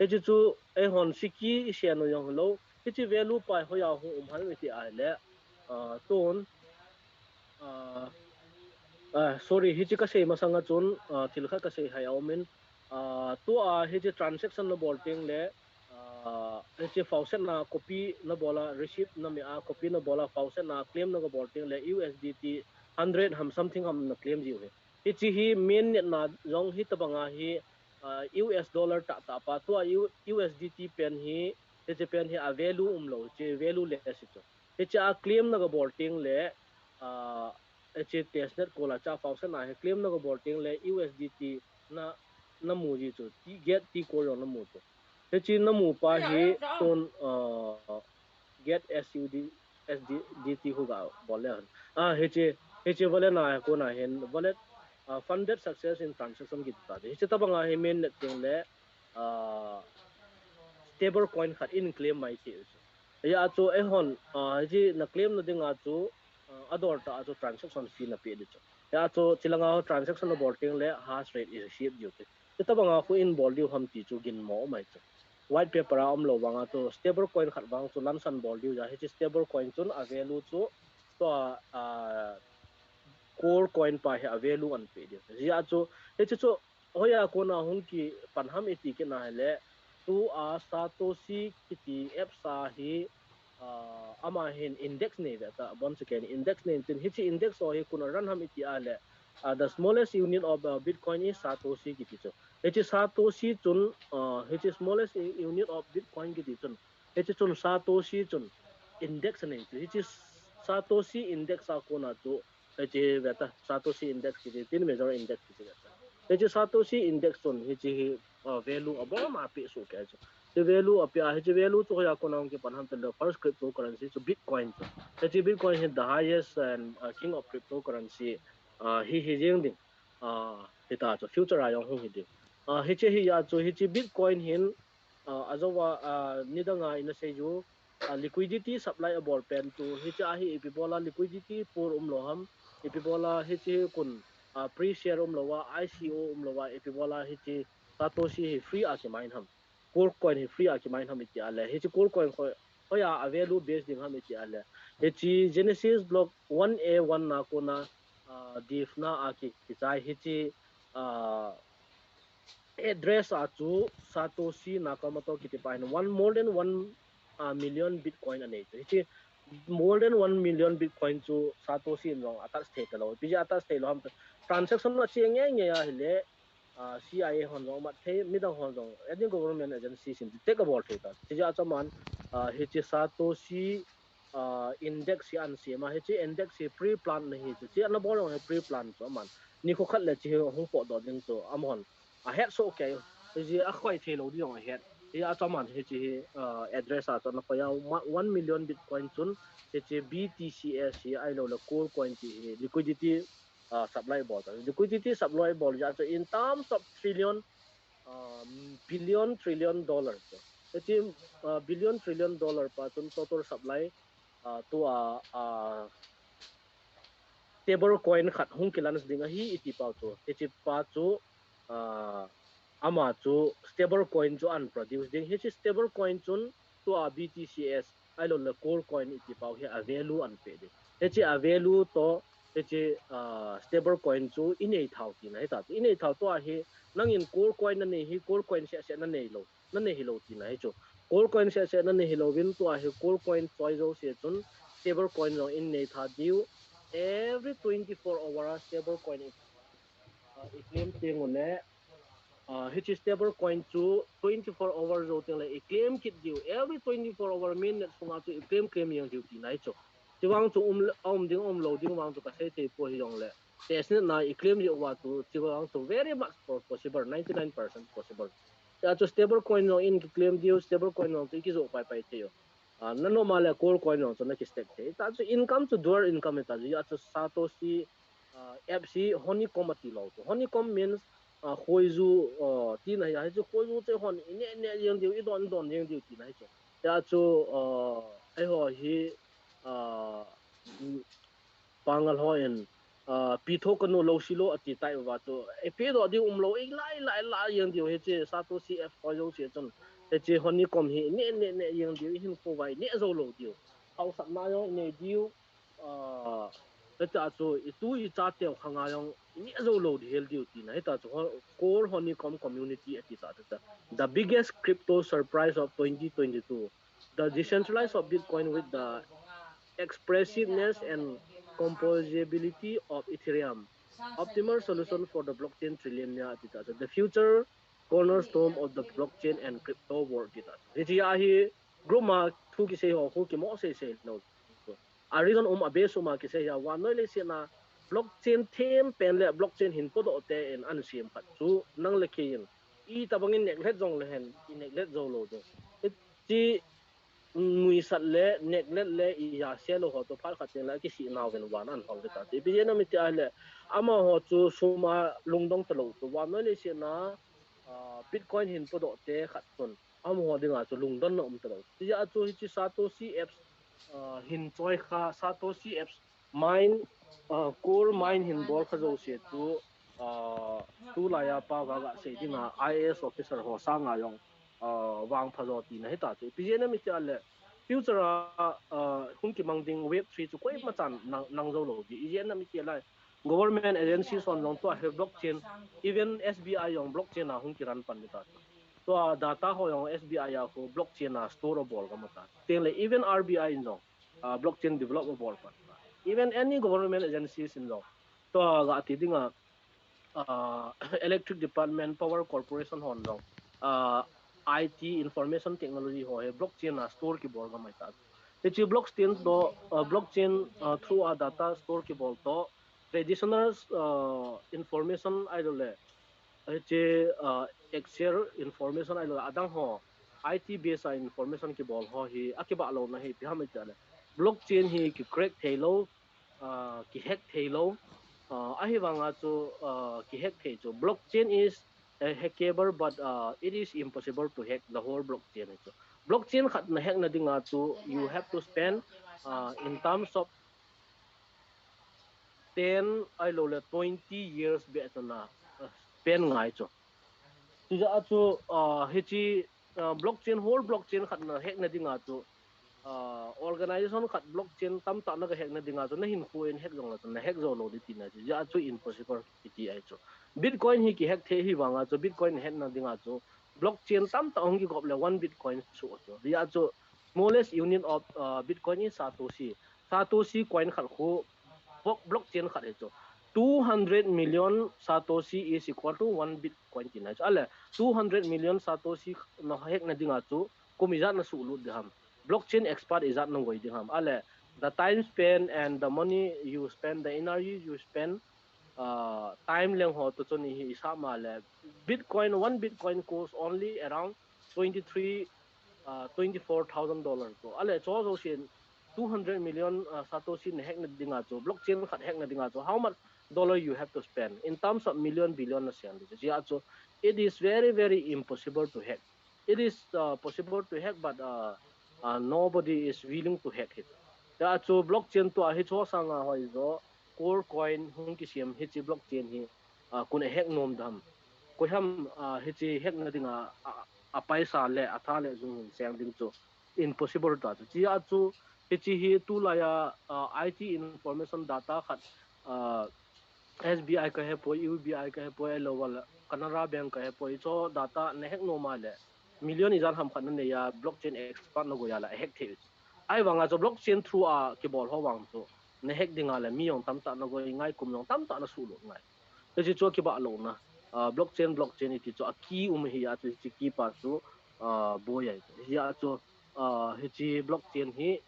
Hiche chu eihon siki i sen u jong hilou, hiche value pa hoiya hung um ham iti a le, uh, tun, uh, uh, sorry, hiche ka sei masang a chun, uh, thil khat ka sei hai a um in, uh, tua hiche transaction na bol teng le, uh, hiche faucet na copy na bol a, receipt na me a copy na bol a, faucet na claim na ka bol teng le U S D T hundred ham something ham na claim ji u hi. Hiche hi mainnet na jong hitabanga hi, uh, U S dollar tahtah pa tua U-, U S D T pen hi, hiche pen hi a value umlou, hiche value less hi chu. Hiche a claim na ka bol teng le, uh, hiche testnet kol a cha faucet na hi claim na ka bol teng le U S D T na, na mu ji chu, T, get T core jong na mu chu. Hiche na mu pa hi tun, uh, get S U D, S D, D T khu ga bol le hen. Ah, hiche, hiche wallet na kona hin, wallet, uh, funded success in transaction kiti ta. Hiche tabanga hi mainnet teng le, uh, stable coin khat in claim mai thei u chu. Hijeh chu eihon, uh, hiche na claim na dinga chu, uh, adol tah a chu transaction fee na pe di chu. Hijeh chu chulanga transaction na bol teng le hash rate i receive diu te. Hitabanga khu in bol diu ham ti chu ginmo mai chu. White paper a umlou vanga chu stable coin khat vang chu lansan bol diu ja, hiche stable coin chun a value chu tua, uh, core coin pa hi a value an pe diu. Hijeh chu, hiche chu hoiya kona hung kipan ham iti kit na hile, tua Satoshi kiti apps a hi, uh, ama hin index nei ve ta, bon chu ken index nei tin, hiche index ho hi kona run ham iti a le, uh, the smallest unit of, uh, Bitcoin is Satoshi kiti chu. Hiche Satoshi chun, uh, hiche smallest unit of Bitcoin kiti chun, hiche chun Satoshi chun index nei chu. Hiche Satoshi index a kona chu, hiche ve ta, Satoshi index kiti tin, major index kiti ve ta. Hiche Satoshi index chun hiche hi, uh, value abon a pe soh kei chu. Hiche value a pe a, hiche value chu hoiya kona hung kipan ham ti le, first cryptocurrency chu Bitcoin chu. Hiche Bitcoin hi the highest and, uh, king of cryptocurrency, uh, hi, hi jeng ding. Uh, hita chu future a jong hung hi ding. Uh, hiche hi a chu, hiche Bitcoin hin, uh, ajouva, uh, nidanga ina sei u, uh, liquidity supply abol pen chu, hiche a hi ipi bola liquidity pool umlou ham, ipi bola hiche hi kun, uh, pre-sale umlou a, I C O umlou a, ipi bola hiche Satoshi hi free a kimine ham, core coin hi free a kimine ham iti a le, hiche core coin hoi, hoiya a value base ding ham iti a le, hiche Genesis block one A one na kona, uh, div na a ki, kichai hiche, uh, address a chu Satoshi Nakamoto kiti pa hin one, more than one, uh, million Bitcoin anei chu. Hiche more than one million Bitcoin chu Satoshi in jong attach thei talou. Ipi jeh a attach thei lou ham, transaction ache ngei ngei a hile, uh, C I A hon jong mat thei, midang hon jong, any government agency sin detect abol thei ta. Hijeh a chu aman, uh, hiche Satoshi uh, index hi an sema, hiche index hi pre-plan na hi chu. Hiche ana bol jong hi pre-plan chu aman. Nikho khat le hiche hi hung potdoh ding chu amahon ahet soh kei. Hiche akhoi thei lou ding jong ahet. Hiche a chu aman hiche hi, uh, address a chu ana khoi a, one million Bitcoin chun hiche B T C S hi ahilou le Core Coin ti hi liquidity, uh, supply bol ta. Liquidity supply bol jeh a chu in terms of trillion, uh, billion, trillion dollar chu. Hiche, uh, billion, trillion dollar pa chun total supply, uh, tua, uh, stable coin khat hung ki launch ding ahi iti pau chu. Hiche pa chu, uh, ama chu stable coin chu an produce ding. Hiche stable coin chun tua B T C S ahilou le Core Coin iti pau hi a value an pe ding. Hiche a value toh hiche, uh, stable coin chu i nei thau tina hita chu. I nei thau tua hi nangin Core Coin na nei hi, Core Coin seh seh na nei lou, na nei hilou tina hi chu. Core Coin seh seh na nei hilou vin tua hi Core Coin choi jouse chun stable coin jong in nei tha diu. Every twenty-four hour a stable coin i, uh, i claim teng ule, uh, hiche stable coin chu twenty-four hour jou teng le i claim kit diu. Every twenty-four hour mainnet sunga chu i claim claim jeng diu tina hi chu. Hiche vang chu um, um ding um lou ding vang chu ka sei thei poi hijongle. Testnet na i claim jeh uva chu hiche vang chu very much po-, possible, ninety-nine percent possible. Hiche a chu stable coin jong in ki claim diu, stable coin jong chu i kijoh pai pai thei u. Ah, na nom a le Core Coin jong chu na ki stake thei. Hiche a chu income chu dual income hiche a chu. Hiche a chu Satoshi, ah, F C honeycomb ati lou chu. Honeycomb means, ah, khoiju, ah, tina hi a, hiche khoiju chu hon i neh neh jeng diu, i don don jeng diu tina hi chu. Hiche a chu, ah, eiho hi, ah, Pangal hon, ah, pi tho kanu lou silo ati tai uva chu. I pe doh diu umlou, i la la la jeng diu hiche Satoshi F Coin jouse chun. Hiche honeycomb hi neh neh neh jeng diu, i hinkho uva i neh jou lou diu. Haosatna jong i nei diu, ah, hiche a chu i tu i cha teu khang a jong i neh jou lou ding hel diu tina. Hiche a chu ho-, Core Honeycomb Community ati ta, ta, ta. The biggest crypto surprise of twenty twenty-two. The decentralized of Bitcoin with the expressiveness and composability of Ethereum. Optimal solution for the blockchain trillionaire ati ta. The future cornerstone of the blockchain and crypto world ati ta. Hiche a hi group ma thu kisei ho, thu kimo sei sei lou. A reason um a base um a kisei a, vannoi leiset a blockchain them pen le blockchain hin podoh te in an sem khat chu nang le kei in i tabang in neglect jong le hen, i neglect jou lou ding. Hiche nuisat le, neglect le, i ja se lou ho chu phat khat teng le, a kisih nau vin van an hol ding ta. Ipi jeh a mi ti a le, amaho chu sum a lungdong talou chu, vannoi leiset a, ah, Bitcoin hin podoh te khat chun, amaho dinga chu lungdon na um talou. Hiche a chu hiche Satoshi F, ah, hin choi kha, Satoshi F mine, ah, Core Mine hin bol kha jouse chu, ah, tulai a pao va ga sei dinga I A S officer ho sanga jong, ah, vangpha jo tina hita chu. Ipi jeh a mi ti a le, future a, ah, hung kimang ding web three chu koima chan nang, nang jou lou ding. Ijeh a mi ti a le, government agency hon jong tua hi blockchain, even S B I jong blockchain a hung ki run pan ding ta chu. Tua data ho jong S B I a khu blockchain a store a bol gam ta. Teng le even R B I in jong, ah, blockchain develop a bol pan ta. Even any government agencies in jong, tua ga ti dinga, ah, electric department, power corporation hon jong, ah, I T, information technology ho hi blockchain a store kibol gam ta. Hiche blockchain toh, ah, blockchain, ah, through a data store kibol toh, traditional, ah, information ahilou le, hiche, ah, Excel information ahilou le, adang ho, I T base a information kibol ho hi, akibah louna hi, ipi ham i ti a le, blockchain hi ki crack thei lou, ah, ki hack thei lou, ah, ahivanga chu, ah, ki hack thei chu, blockchain is, eh, hackable, but, ah, it is impossible to hack the whole blockchain hi chu. Blockchain khat na hack na dinga chu, you have to spend, ah, in terms of ten ahilou le twenty years beh chu na, ah, spend ngai chu. Hiche a chu, ah, hiche, ah, blockchain, whole blockchain khat na hack na dinga chu, ah, organization khat blockchain tamtah na ga hack na dinga chu, na hinkho in hack jong le chu, na hack jou lou ding tina chu, hiche a chu impossible i ti ahi chu. Bitcoin hi ki hack thei hivanga chu, Bitcoin hack na dinga chu, blockchain tamtah hung kigop le one Bitcoin soh chu. Hiche a chu, smallest unit of, ah, Bitcoin is Satoshi. Satoshi coin khat khu, block-, blockchain khat hi chu. Two hundred million Satoshi is equal to one Bitcoin tina chu. A le, two hundred million Satoshi na hack na dinga chu, kum ijat na suhlut ding ham. blockchain expert ijat nangoi ding ham. Ale, the time spent and the money you spend, the energy you spend, uh, time leng ho to chun hi isap ma le, Bitcoin, one Bitcoin costs only around twenty-three, uh, twenty-four thousand dollars to. Ale, cho jo sin two hundred million, uh, Satoshi na hack na dinga chu, blockchain khat hack na dinga chu, how much dollar you have to spend in terms of million, billion na sian di chu. Chia chu, it is very, very impossible to hack. It is, uh, possible to hack, but, uh, uh, nobody is willing to hack it. Tia chu blockchain tua hi cho sanga hoi jo, Core Coin hung kisiam hi chi blockchain hi, uh, kun a hack nom dam. Koi ham, uh, hi chi hack na dinga, a, a paisa le, a tha le jung seng ding chu impossible ta chu. Chia chu, hi chi hi tulaiya, uh, I T information data khat, uh, S B I ka he poi, U B I ka he poi, elo wala Canara Bank ka he poi, cho data na hack nom a le, million ijat ham khat na neiya, blockchain expert nagoi a le, a hack thei. Ahivanga chu blockchain through a kibol ho vang chu, na hack dinga le, mi jong tamtah nagoi ngai, kum jong tamtah na sulut ngai. Hichi chu kibah louna, uh, blockchain, blockchain iti chu a key um hi a chu, hichi key pa chu, uh, boi ai. Hi a chu, uh, hichi blockchain hi,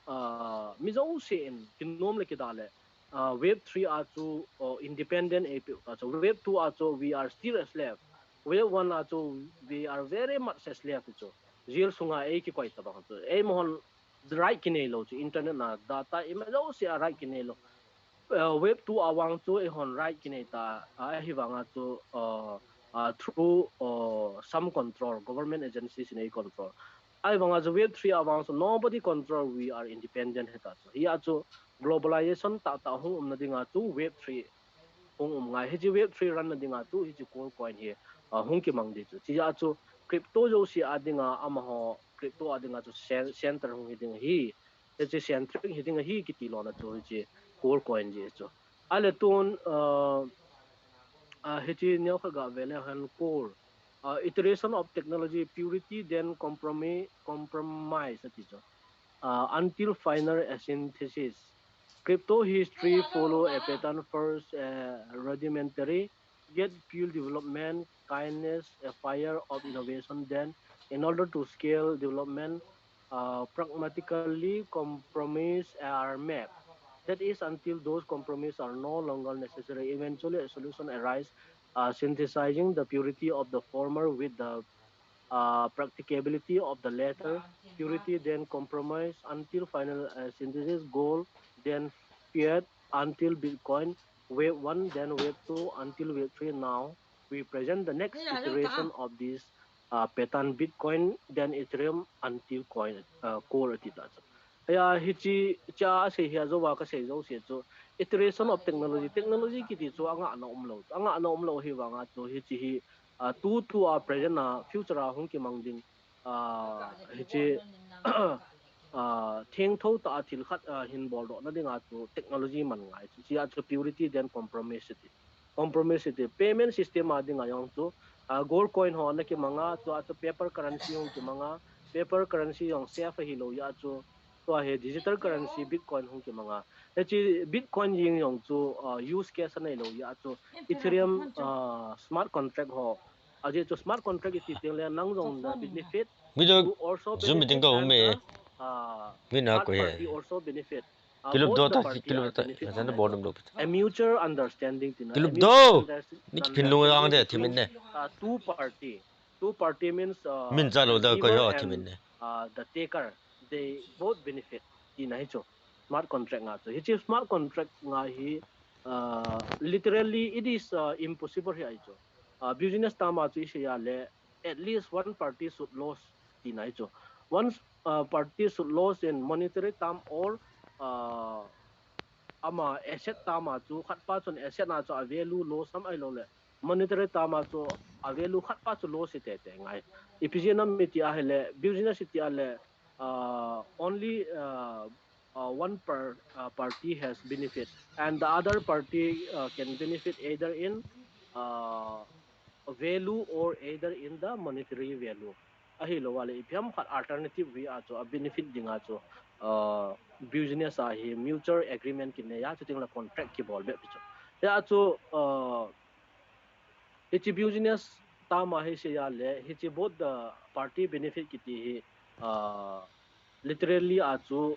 uh, mi jouse in, kinom le kida le, uh, web three a chu, uh, independent ei pe ta chu, web two a chu, we are still a slave. Web one a chu, we are very much a slave chu. Jail sunga ei kikoi ta bang chu. Ei mohon right kinei lo chu, internet na data ima jouse a right kinei lo. Uh, web two a vang chu, eihon right kinei ta, uh, ahivanga chu, uh, uh, through, uh, some control, government agencies in a control. Ahivanga chu web three a vang chu nobody control, we are independent hi ta chu. Hi a chu globalization tah tah hung um na dinga chu web three hung um ngai. Hichi web three run na dinga chu hichi Core Coin hi, uh, hung kimang di chu. Chia chu crypto jouse a dinga amaho, crypto a dinga chu cen-, center hung hi ding hi. Hichi centric hi ding hi kiti lona chu hichi Core Coin ji chu. Ale tun, uh, uh, hichi neo kha ga vele han Core. Uh, iteration of technology, purity, then compromise, compromise ati chu. Uh, until final synthesis. Crypto history follow a pattern: first, uh, rudimentary, yet fuel development, kindness, a fire of innovation. Then, in order to scale development, uh, pragmatically compromise are made. That is, until those compromises are no longer necessary. Eventually, a solution arises, uh, synthesizing the purity of the former with the, uh, practicability of the latter. Purity, then compromise, until final, uh, synthesis, gold, then fiat, until Bitcoin, wave one, then wave two, until wave three. Now, we present the next iteration of this, uh, pattern: Bitcoin, then Ethereum, until Coin, uh, Core ati ta chu. Aya, hichi, cha ase hi a jo va ka sei jouse chu, iteration of technology, technology kiti chu angah na um lo, angah na um lo hi vanga chu, hichi hi, uh, tu, tu a present a, future a hung kimang ding, uh, hichi, uh, thengtho ta a thil khat, uh, hin bol doh na dinga chu technology man ngai chu. Chia chu purity, then compromise ati. Compromise ati. Payment system a dinga jong chu, uh, gold coin ho na kimanga, chu a chu paper currency hung kimanga, paper currency jong safe ahi lo ya chu, tua hi digital currency Bitcoin hung kimanga. Hichi Bitcoin jing jong chu, uh, use case anei lo ya chu, Ethereum, uh, smart contract ho. Ajeh chu smart contract iti teng le nang jong na benefit, Video you also Zoom meeting benefit ka um and e. The, uh, Mina third ko he. Party also benefit. Uh, Kilup both do the ta, party kilup are ta, benefiting. Sana bordom lo. A mutual understanding tina. Kilup A mutual do. Understanding Ni pin lo ang de, between, thimin ne. Uh, two party. Two party means, uh, Min cha lo the da ko giver yo, and, thimin ne. Uh, the taker. They both benefit. Tina hi chu. Smart contract nga chu. Hichi smart contract nga hi, uh, literally it is, uh, impossible hi ai chu. Uh, business term a chu i sei a le, at least one party should lose tina hi chu. One, uh, party should lose in monetary term or, uh, ama asset term a chu khat pa chun asset na chu a value lose ham ai lo le, monetary term a chu a value khat pa chu lose ite te ngai. Ipi jeh a mi ti a hi le, business ti a le, uh, only, uh, uh, one per, uh, party has benefit, and the other party, uh, can benefit either in, uh, value or either in the monetary value. Ahi lo a le, ipi ham khat alternative way a chu a benefit ding a chu, uh, business a hi mutual agreement kinei a, chuting le contract kibol be pi chu. Ya chu, uh, hichi business term a hi sei a le, hichi both the party benefit kiti hi, uh, literally a chu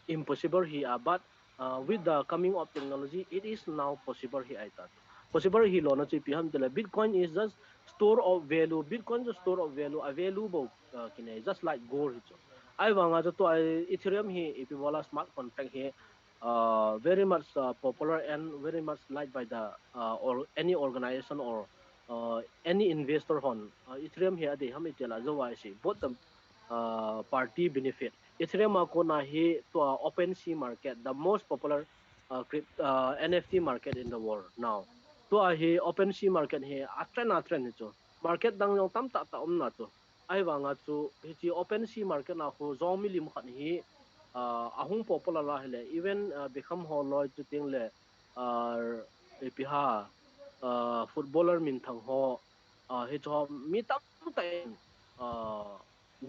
impossible hi a, but uh, with the coming of technology, it is now possible hi ai ta. Possible hi lo na chu ipi ham tile, Bitcoin is just store of value, Bitcoin is store of value, a value bo uh, kine, just like gold hi chu. Ai vanga chu tua Ethereum hi ipi bola smart contract hi uh, very much uh, popular and very much liked by the uh, or any organization or uh, any investor hon uh, Ethereum hi adei ham itila zo ai si both the uh, party benefit. Ethereum a kona hi tua OpenSea market, the most popular uh, crypt, uh, N F T market in the world now. Tua hi OpenSea market hi a trend a trend hi chu. Market dang jong tam ta ta um na chu. Ai vanga chu hichi OpenSea market na khu jong milim khat hi uh, ahung popular la hile even uh, Beckham ho loi chu ting le uh, ipi ha uh, footballer min thang ho uh, hi chu mi tam ta in uh,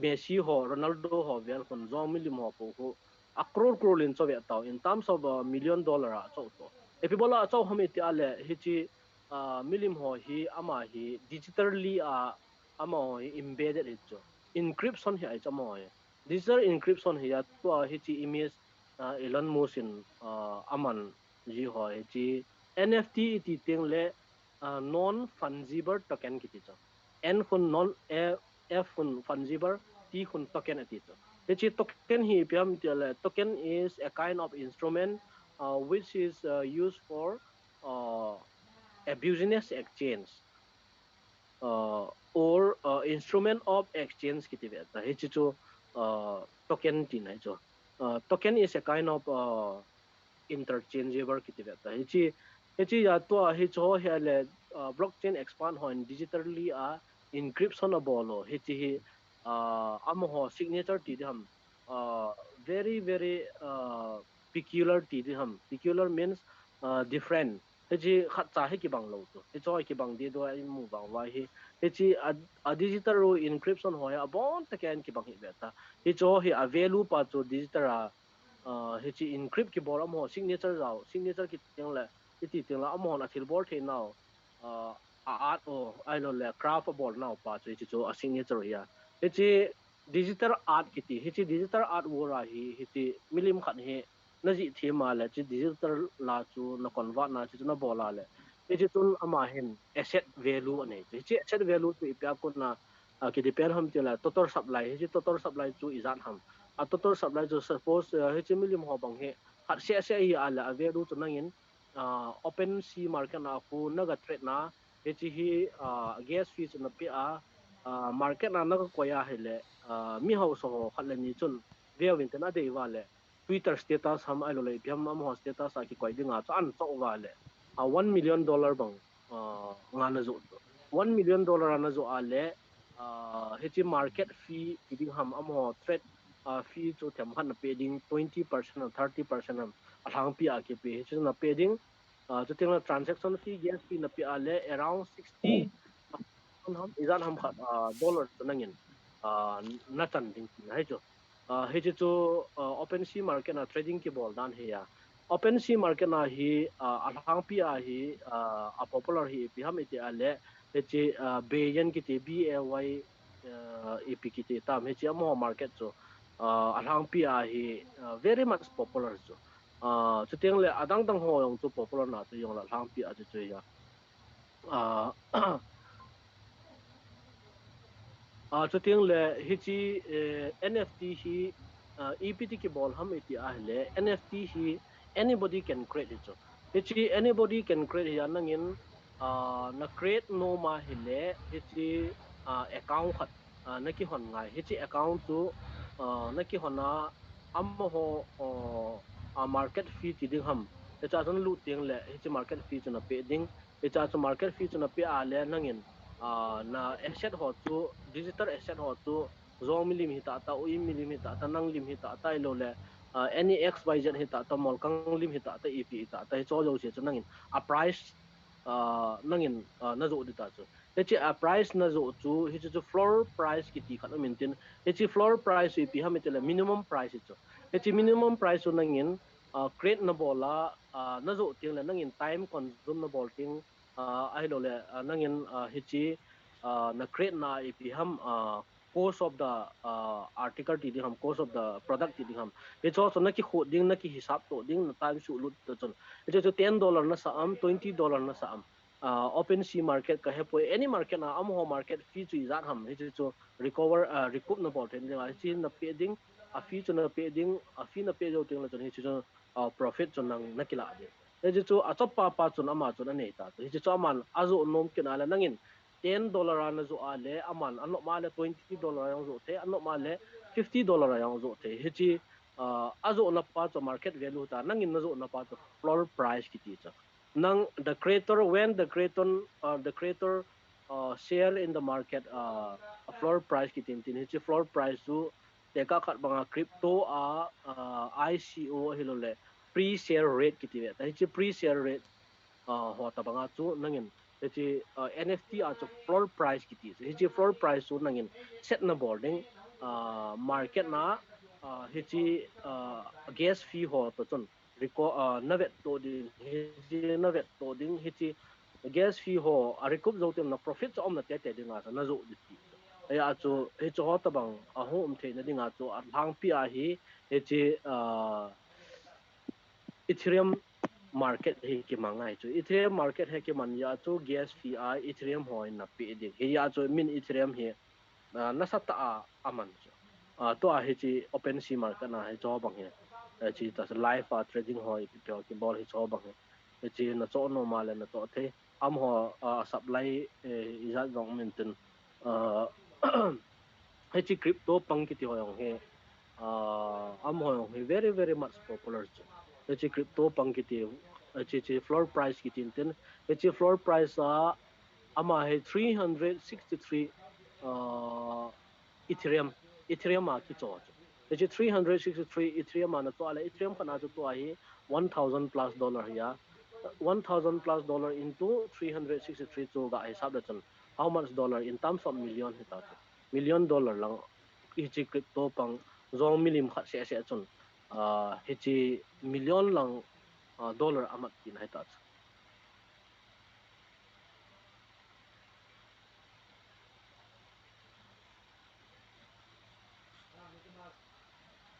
Messi ho, Ronaldo ho vel khun jong milim ho po khu a crore crore lin cho ve tau in terms of uh, million dollar a cho to. Ipi bola cho ham iti ale hichi uh, milim ho hi ama hi digitally a ama ho hi embedded hi chu. Encryption hi ai cha mo hi. Digital encryption hi a tua hichi image uh, Elon Musk in uh, aman ji ho hichi N F T iti ting le uh, non fungible token kiti chu. N khun non F khun fungible, T khun token ati chu. Hichi token hi ipi ham tile token is a kind of instrument uh, which is uh, used for uh, a business exchange uh, or uh, instrument of exchange kiti ve ta. Hichi chu uh, token ti nai chu. Uh, token is a kind of uh, interchangeable kiti ve ta. Hichi hichi ya tua hi cho hi le uh, blockchain expand ho in digitally a encryption a bolo hichi hi uh, amaho signature ti diham uh, very very uh, peculiar ti diham. Peculiar means uh, different. Hichi khat cha hi kibang lo tu. Hicho hi kibang di do ai mu bang wai hi. Hichi a, a digital ro encryption ho hi a bon ta ken kibang hi ve ta. Hicho hi a value pa chu digital a uh, hichi encrypt kibol amaho signature jao, signature kiti ting le iti ting le amaho a thil bol thei nau uh, a art o ai lo le craft a bol nau pa chu hichi chu a signature hi a. Hichi digital art kiti, hichi digital art world a hi hichi milim khat hi na ji thi ma le chi digital la chu na convert na chi chu na bol a le hichi chun ama hin asset value anei chu. Hichi asset value chu ipi a kon na uh, ki depend ham ti la total supply, hichi total supply chu ijat ham. A total supply chu suppose uh, hichi milim ho bang hi khat se se hi a le a value chu nangin uh, OpenSea market na khu na ga trade na hichi hi uh, gas fee chu na pe a uh, market na na ga koi a hi le uh, mi hausa ho khat le ni chun veu in ten a dei va le Twitter status ham ai lo le ipi ham amaho status a kikoi ding a chu an chau va le uh, one million dollar bang uh, nga na jo one million dollar a na jo a le uh, hichi market fee ti ding ham amaho trade uh, fee chu them khat na pe ding twenty percent or thirty percent ham a lhangpi a kipe hichi na pe ding uh, chu ting la transaction fee gas fee na pe a le around sixty ham ijat ham khat uh, dollar chu nangin uh, na chan ding ti na hi chu uh, hichi chu uh, OpenSea market na trading kibol dan hi a OpenSea market na hi uh, a lhangpi a hi uh, a popular hi ipi ham iti a le hichi uh, Bayan kiti B A Y uh, ipi kiti tam hichi amaho market chu uh, a lhangpi a hi uh, very much popular chu uh, chu ting le adang dang ho jong chu popular na chu jong la lhangpi a chu chu hi a uh, uh, chu ting le hichi uh, N F T hi uh, ipi ti kibol ham iti a hi le N F T hi anybody can create hi chu. Hichi anybody can create hi a nangin uh, na create no ma hi le hichi uh, account khat uh, na kihon ngai. Hichi account chu uh, na kihon a amaho uh, uh, market fee ti ding ham. Hicha chu na lut ting le hichi market fee chu na pe ding. Hicha chu market fee chu na pe a le nangin uh, na asset ho chu digital asset ho chu jong milim hi ta ta, ui milim hi ta ta, nang lim hi ta ta, ilo le uh, any X Y Z hi ta ta, molkang lim hi ta ta, ipi hi ta ta, hicho jouse chu nangin a price uh, nangin uh, na jo di ta chu. Hichi a price na jo chu, hichi chu floor price kiti khat um in tin, hichi floor price ipi ham iti le minimum price hi chu. Hichi minimum price chu nangin uh, create na bol a uh, na jo ting le nangin time consume na bol ting uh, ahilo le uh, nangin uh, hichi uh, na create na ipi ham uh, cost of the uh, article ti ding ham, cost of the product ti ding ham. Hicho chu na kikhut ding, na kihisap to ding, na time suh lut to chun. Hicho chu ten dollar na sa am, twenty dollar na sa am. Uh, open sea market ka hepoi, any market na amaho market fee chu ijat ham. Hicho chu recover, uh, recoup na bol thei ding, hichi na pe ding, a fee chu na pe ding, a fee na pe jou teng le chun hichi chu uh, profit chu nang na kila ding. Hichi chu a chapa pa chun ama chun anei ta. Hichi chu aman ajo nom kit a le nangin ten dollar a na jo a le aman anop ma le twenty dollar a jong jo thei, anop ma le fifty dollar a jong jo thei. Hichi uh, ajo na pa chu market value ta, nangin na jo na pa chu floor price kiti chu. Nang the creator, when the creator uh, the creator uh, sell in the market uh, a floor price kiti tin, hichi floor price chu tekah khat banga crypto a uh, I C O hilou le pre-sale rate kiti ve. Hichi pre-sale rate uh, ho ta banga chu nangin hichi uh, N F T a chu floor price kiti. Hichi floor price chu nangin set na bol ding uh, market na uh, hichi uh, gas fee ho to chun reco- uh, na vet to ding, hichi na vet to ding, hichi gas fee ho a recoup jou teng na profit chu um na tete ding a chu na jo ding ti. Hiya chu hichu ho ta bang a ho um thei na ding a chu a lhangpi a hi hichi uh, Ethereum market hi kimang ngai chu. Ethereum market hi kiman ya chu gas fee a Ethereum ho in na pe ding. Hiya chu min Ethereum hi uh, nasa ta a aman chu. Uh, tua hichi open sea market na hicho bang hi. Hichi ta live a trading ho ipi pe ho kibol hicho bang hi. Hichi na cho nom a le na cho thei. Amaho uh, supply eh, ijat jong min tin. Uh, hichi crypto pang kiti ho jong hi. Uh, amaho jong hi very very much popular chu. Hichi crypto pang kiti, hichi chi floor price kiti tin. Hichi floor price a ama hi three hundred sixty-three uh, Ethereum, Ethereum a kicho chu. Hichi three hundred sixty-three Ethereum a na cho a le Ethereum khat na chu tua hi one thousand plus dollar hiya. One thousand plus dollar into three hundred sixty-three chu ga hisap le chun how much dollar in terms of million hita chu. Million dollar lang hichi crypto pang jong milim khat seh seh chun uh, hichi million lang uh, dollar amat tina hita chu.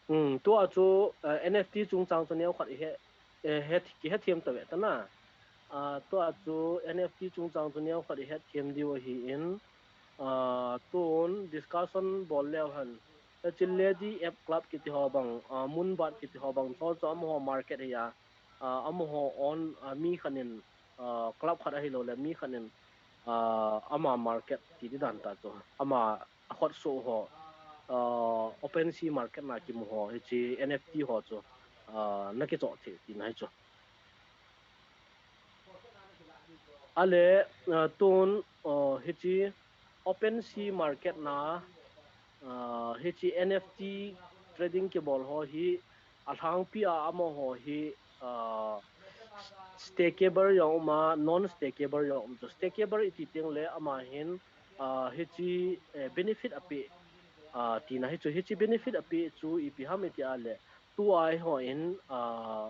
Hmm, tua chu uh, N F T chungchang chu neo khat i he, eh, he, kihe thiam ta ve ta na. Uh, tua chu N F T chungchang chu neo khat i he thiam diu ahi in. Uh, tun discussion bol leu hen. Hichi Lady Ape Club kiti ho bang, uh, Moonbird kiti ho bang, cho cho amaho market hiya. Uh, amaho on uh, mi khat in uh, club khat ahilou le mi khat in uh, ama market kiti dan ta chu. Ama a khot so ho uh, open sea market na kimu ho hichi N F T ho chu uh, na kicho thei tina hichu. A le uh, tun uh, hichi open sea market na uh, hichi N F T trading kibol ho hi a lhangpi a amaho hi uh, stakeable jong um a, non stakeable jong um chu. Stakeable iti teng le ama hin uh, hichi eh, benefit ape uh, tina hichu. Hichi benefit ape chu ipi ham iti a le tua hi ho in uh,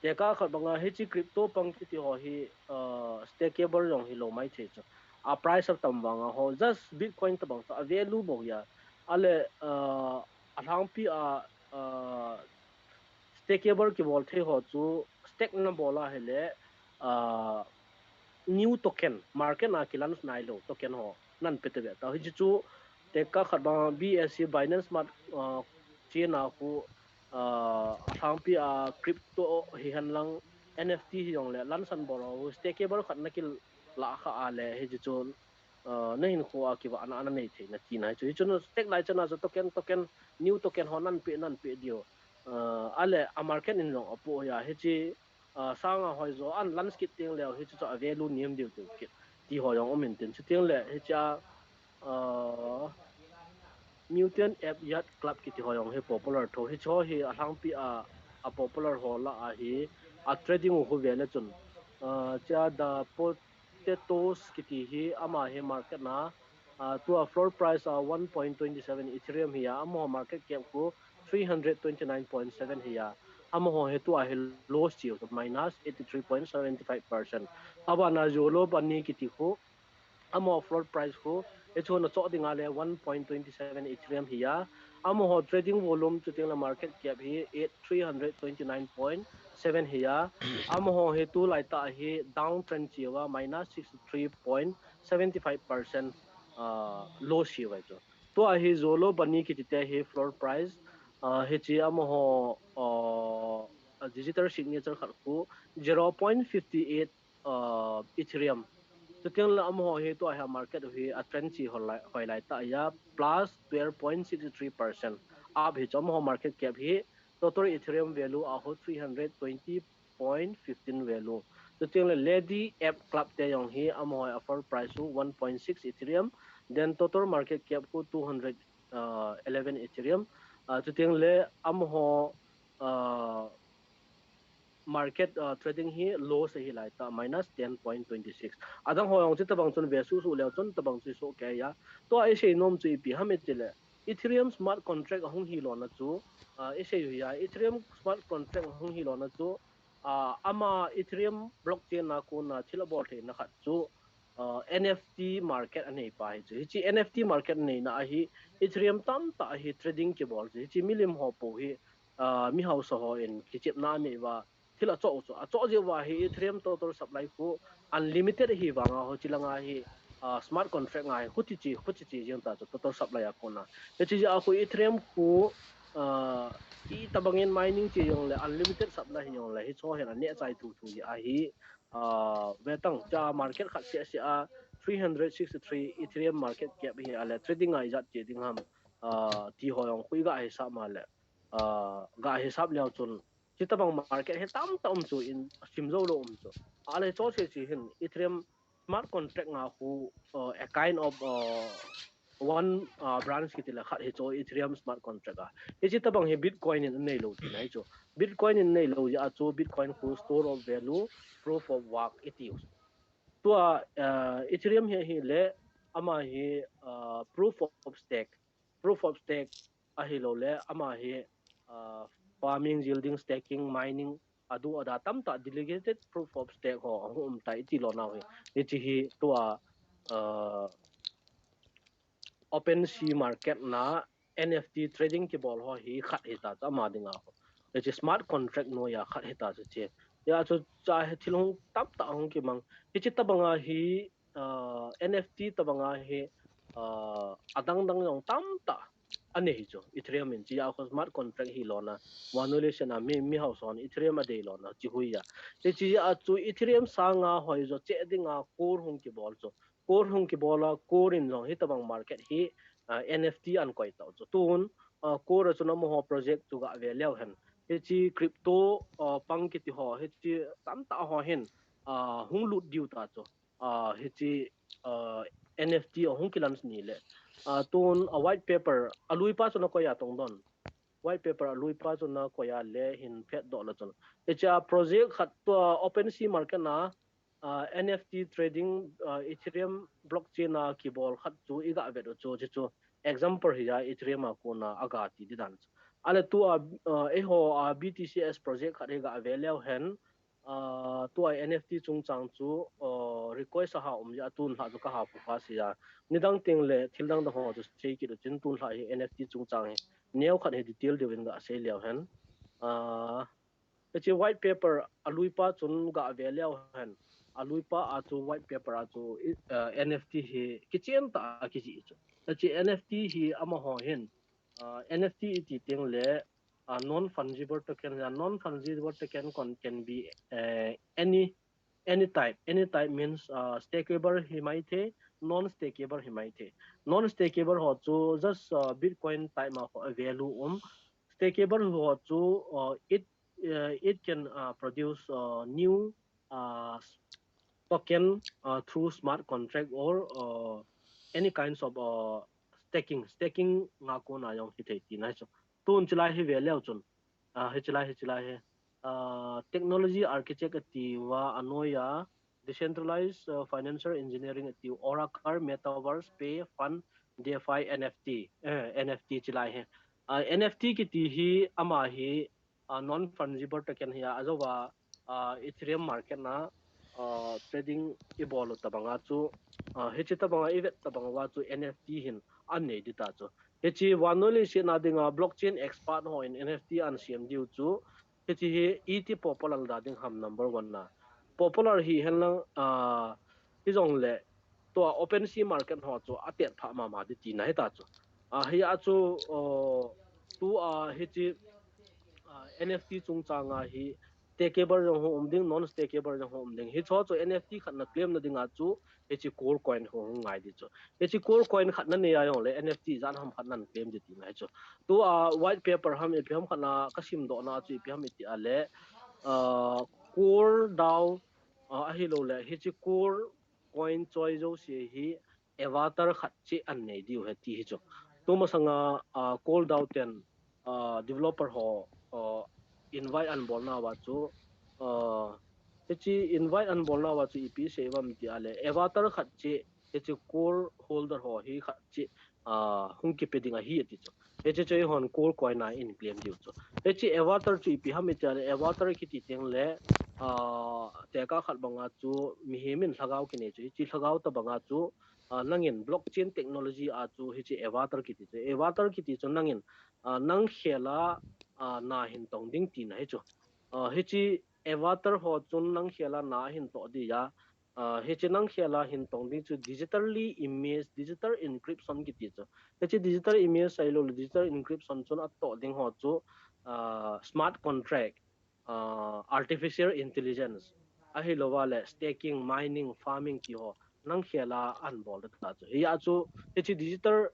tekah khat banga hichi crypto pang kiti ho hi uh, stakeable jong hilou mai thei chu. A price a tam vanga ho just Bitcoin ta bang chu a value bou hiya. A le uh, a lhangpi a uh, stakeable kibol thei ho chu stake na bol a hile uh, new token market na kilaunch nailou token ho nan pe te ve ta. Hichi chu tekah khat banga B S C Binance Smart uh, Chain a khu uh, a lhangpi a crypto hi hen lang N F T hi jong le launch an bol ho stakeable khat na kila kha a le hichi chu uh, na hinkho a kivahna ana nei thei na tina hichu. Hichu na stake lai chan a chu token token new token ho nan pe nan pe diu. Uh, a le a market in jong apo hiya hichi uh, sanga hoi jo an launch kit teng leu hichu chu a value nem diu diu kit ti ho jong um in tin chu teng le hichi a uh, Mutant Ape Yacht Club kiti ho jong hi popular tho. Hicho hi a lhangpi a a popular ho la a hi a trading u khu ve le chun uh, cha da po Tetos kiti hi ama hi market na uh, tua floor price a one point twenty seven Ethereum hiya, amaho market cap khu three hundred twenty nine point seven hiya, amaho hi tua hi loss chiu chu minus eighty three point seven five percent. Abana Zolo Bunny kiti khu amaho floor price khu Hichu na choh dinga le one point twenty seven Ethereum hi a. Amaho trading volume chuteng le market cap hi eight three hundred twenty nine point seven hi a. Amaho hi tulai tah hi down trend chi uva minus sixty three point seventy five percent uh, loss hi uva chu. Tua hi Zolo Bunny kiti te hi floor price uh, hichi amaho uh, digital signature khat khu zero point fifty eight uh, Ethereum. Chuteng le amaho hi tua hi market hi a trend chi hoi lai, hoi lai tah a plus twelve point six three percent up hi chu amaho market cap hi total Ethereum value a ho three hundred twenty point fifteen value. Chuteng le Lady Ape Club te jong hi amaho offer price u one point six Ethereum, then total market cap khu two hundred eleven Ethereum. Uh, chuteng le amaho uh, market uh, trading hi loss ahi lai tah minus ten point twenty six. Adang ho jong chu tabang chun ve susu leu chun tabang chu soh kei a. Tua i sei nom chu ipi ham i ti le Ethereum smart contract ahung hi lona chu uh, i sei u hi a Ethereum smart contract ahung hi lona chu uh, ama Ethereum blockchain a kona thil abol theina khat chu uh, N F T market anei pa hi chu. Hichi N F T market neina ahi Ethereum tamtah hi trading kibol chu. Hichi milim ho po hi uh, mi hausa ho in kichepna anei uva thil achoh chu. Achoh jeh uva hi Ethereum total supply khu unlimited hi vanga ho chilanga hi uh, smart contract ngai khu ti chi khu ti chi jeng ta chu total supply a kona. Hichi a khu Ethereum khu uh, i tabangin mining chi jong le unlimited supply hi jong le hicho hin aneh chai thu thu jeh ahi uh, vetang cha market khat sia sia a three hundred sixty three Ethereum market cap hi a le trading a ijat che ding ham uh, ti ho jong khu i ga hisap ma le uh, ga hisap leu chun chi tabang market hi tamtah um chu in sim jo lo um chu. A le cho se chi hin Ethereum smart contract nga khu uh, a kind of uh, one uh, branch kiti le khat hi chu Ethereum smart contract a. Hichi tabang hi Bitcoin in nei lo ti nai chu. Bitcoin in nei lo jeh a chu Bitcoin khu store of value, proof of work i ti u. Tua uh, Ethereum hi hi le ama hi uh, proof of stake. Proof of stake ahi lo le ama hi uh, farming, yielding, staking, mining, adu ada tamtah delegated proof of stake ho ahung um tai ti lo nau hi. Hichi hi tua uh, OpenSea market na N F T trading kibol ho hi khat hi ta chu ama dinga ho. Hichi smart contract noiya khat hi ta chu chi. Ya chu cha hi thil hung tamtah hung kimang. Hichi tabanga hi uh, N F T tabanga hi uh, adang dang jong tamtah anei hi chu Ethereum in chi a khu smart contract hi lona valuation a mi mi hausa hon Ethereum adei lona chi hui a. Hichi a chu Ethereum sanga hoi jo che dinga core hung kibol chu. Core hung kibol a core in jong hi tabang market hi uh, N F T an koi tau chu. Tun uh, core a chu amaho project chu ga ve leu hen. Hichi crypto uh, pang kiti ho hichi tamtah ho hin uh, hung lut diu ta chu. Uh, hichi uh, N F T ahung kilaunch ni le uh, tun a uh, white paper alui pa chu na koi a tong don. White paper alui pa chu na koi a le hin phet doh la chun. Hichi a project khat tua OpenSea market na uh, N F T trading uh, Ethereum blockchain a kibol khat chu i ga vet u chu chi chu example hi a Ethereum a kona a ga ti di dan chu. A le tua uh, eiho a uh, B T C S project khat hi ga ve leu hen uh, tua N F T chungchang chu uh, request a ha um ja tun hla chu ka ha pu kha sia. Nidang teng le thil dang dang ho chu sei kit u chin tun hla hi N F T chungchang hi neo khat hi detail deu in ga sei leu hen. Uh, hichi white paper alui pa chun ga ve leu hen. Alui pa a chu white paper a chu uh, N F T hi kichen ta a kiji chu. Hichi N F T hi amaho hin uh, N F T iti teng le uh, non fungible token ya non fungible token kon can be uh, any any type any type means uh, stakeable hi mai the non stakeable hi mai the non stakeable ho chu just uh, Bitcoin type ma ho value um stakeable ho chu uh, it uh, it can uh, produce uh, new uh, token uh, through smart contract or uh, any kinds of uh, staking staking nga kona jong hi thei ti nai chu tun chilai hi ve leu chun uh, hi chilai hi chilai hi uh, technology architect ati uva anoiya decentralized uh, financial engineering ati Oracle metaverse pay fund DeFi N F T uh, N F T chilai hi uh, N F T kiti hi ama hi uh, non fungible token hi a ajo va uh, Ethereum market na uh, trading i bol u tabanga chu, uh, hichi tabanga i vet tabanga chu N F T hin an nei di ta chu. Hichi vannoi leiset na dinga blockchain expert ho in N F T an siam diu chu, hichi hi iti popular da ding ham number one na. Popular hi hen lang, uh, hi jong le tua OpenSea market ho chu a tet pha mama di ti na hi ta chu. A hi a chu, uh, tua hichi, uh, N F T chungchanga hi stakeable jong ho um ding, non stakeable jong ho um ding. Hi chu chu N F T khat na claim na dinga chu, hichi core coin ho hung ngai di chu. Hichi core coin khat na nei a jong le N F T jan ham khat nan claim di ti na hi chu. Tua white paper ham ipi ham khat na ka sim doh na chu ipi ham iti a le, uh, core dao, uh, ahilou le hichi core coin choi jouse hi avatar khat chi an nei diu hi ti hi chu. Tuma sanga, uh, core dao ten, uh, developer ho, uh, invite an bol na va chu, uh, hichi invite an bol na va chu ipi sei vam ti a le avatar khat chi, hichi core holder ho hi khat chi, uh, hung kipe ding ahi ati chu. Hichi chu eihon core coin a in claim diu chu. Hichi avatar chu ipi ham iti a le avatar kiti teng le, uh, tekah khat banga chu mihem in lhagao kinei chu. Hichi lhagao tabanga chu, uh, nangin blockchain technology a chu hichi avatar kiti chu. Avatar kiti chu nangin, uh, nang khela, uh, na hin tong ding ti na hi chu. Uh, hichi avatar ho chun nang khela na hin toh di a. Uh, hichi nang khela hin tong ding chu digitally image, digital encryption kiti chu. Hichi digital image ahilou le digital encryption chun a toh ding ho chu, uh, smart contract, uh, artificial intelligence, ahilou va le staking, mining, farming ti ho nang khela an bol ta chu. Hi a chu, hichi digital,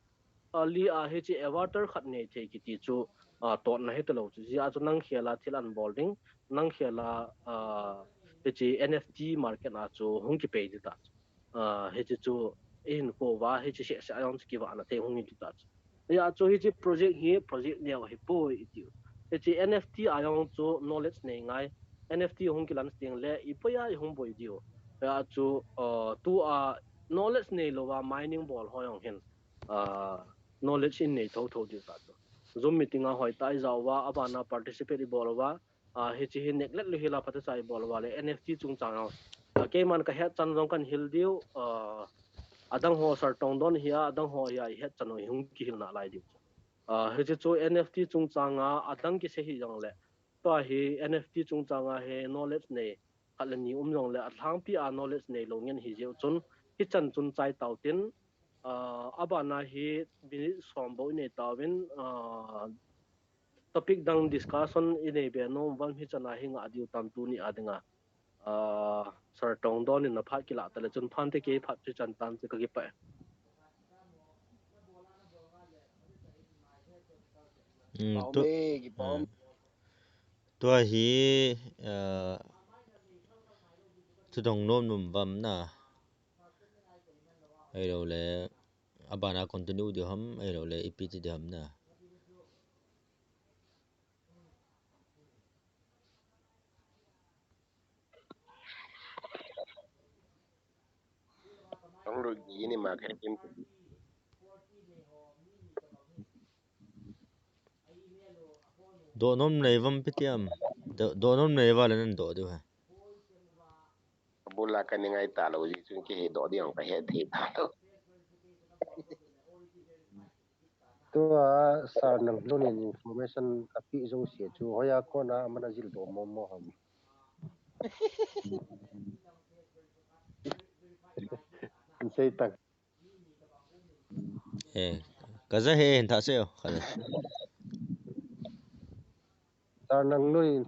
uh, li a hichi avatar khat nei thei kiti chu, uh, toh na hi ta lou chu. Hi a chu nang khela thil an bol ding, nang khela, uh, hichi N F T market a chu hung kipe di ta chu. Uh, hichi chu i hin ko va, hichi se se a jong chu kiva na thei hung di ta chu. Hi a chu hichi project hi project neo hi poi i tiu. Hichi N F T a jong chu knowledge nei ngai. N F T hung kilan sting le i poi a i hung boi diu. Hi a chu, uh, tua knowledge nei lou va mining bol ho jong hin, uh, knowledge in nei tho tho diu ta chu. Zoom meeting a hoi ta i jao va, abana participate i bol va, uh, hichi hi neglect lou hi la phat a cha i bol va le N F T chungchang a. Uh, keiman ka het chan jong kan hil diu, uh, adang ho Sir Tongdon hi a, adang ho hi a i het chan u hung kihil na lai diu. Uh, hichi chu N F T chungchang a, adang kisei hi jong le. Tua hi N F T chungchang a hi knowledge nei khat le ni um jong le, a lhangpi a knowledge nei lou ngen hi jeh u chun, hichan chun chai tau tin, uh, abana hi minute som bou i nei tauvin, uh, topic dang discussion i nei be nom vam hichan a hi ngah diu tam tuni a dinga. Uh, Sir Tongdon in na phat kilah ta le chun phante kei phat chu chan tan chu ka kipah e. Mm, Pau tu, me, kipau. mm. Tua hi, uh, tu dong nom nom vam na. Ahilou le, abana continue di ham, ahilou le, ipi ti di ham na. Ang ru gi ni ma khen kim. Doh nom nei vam pi ti am. Doh, doh nom nei va le nan doh diu ha. Bula ka ni ngai ta lo ji chun ki he doh di ang ka he thei ta lo. Tua Sir Nanglun in information a pi jouse chu hoiya kona amana jil doh mong mong ham. An sei tang. Eh, ka ja he hin tha se o. Ka ja. Sir Nanglun in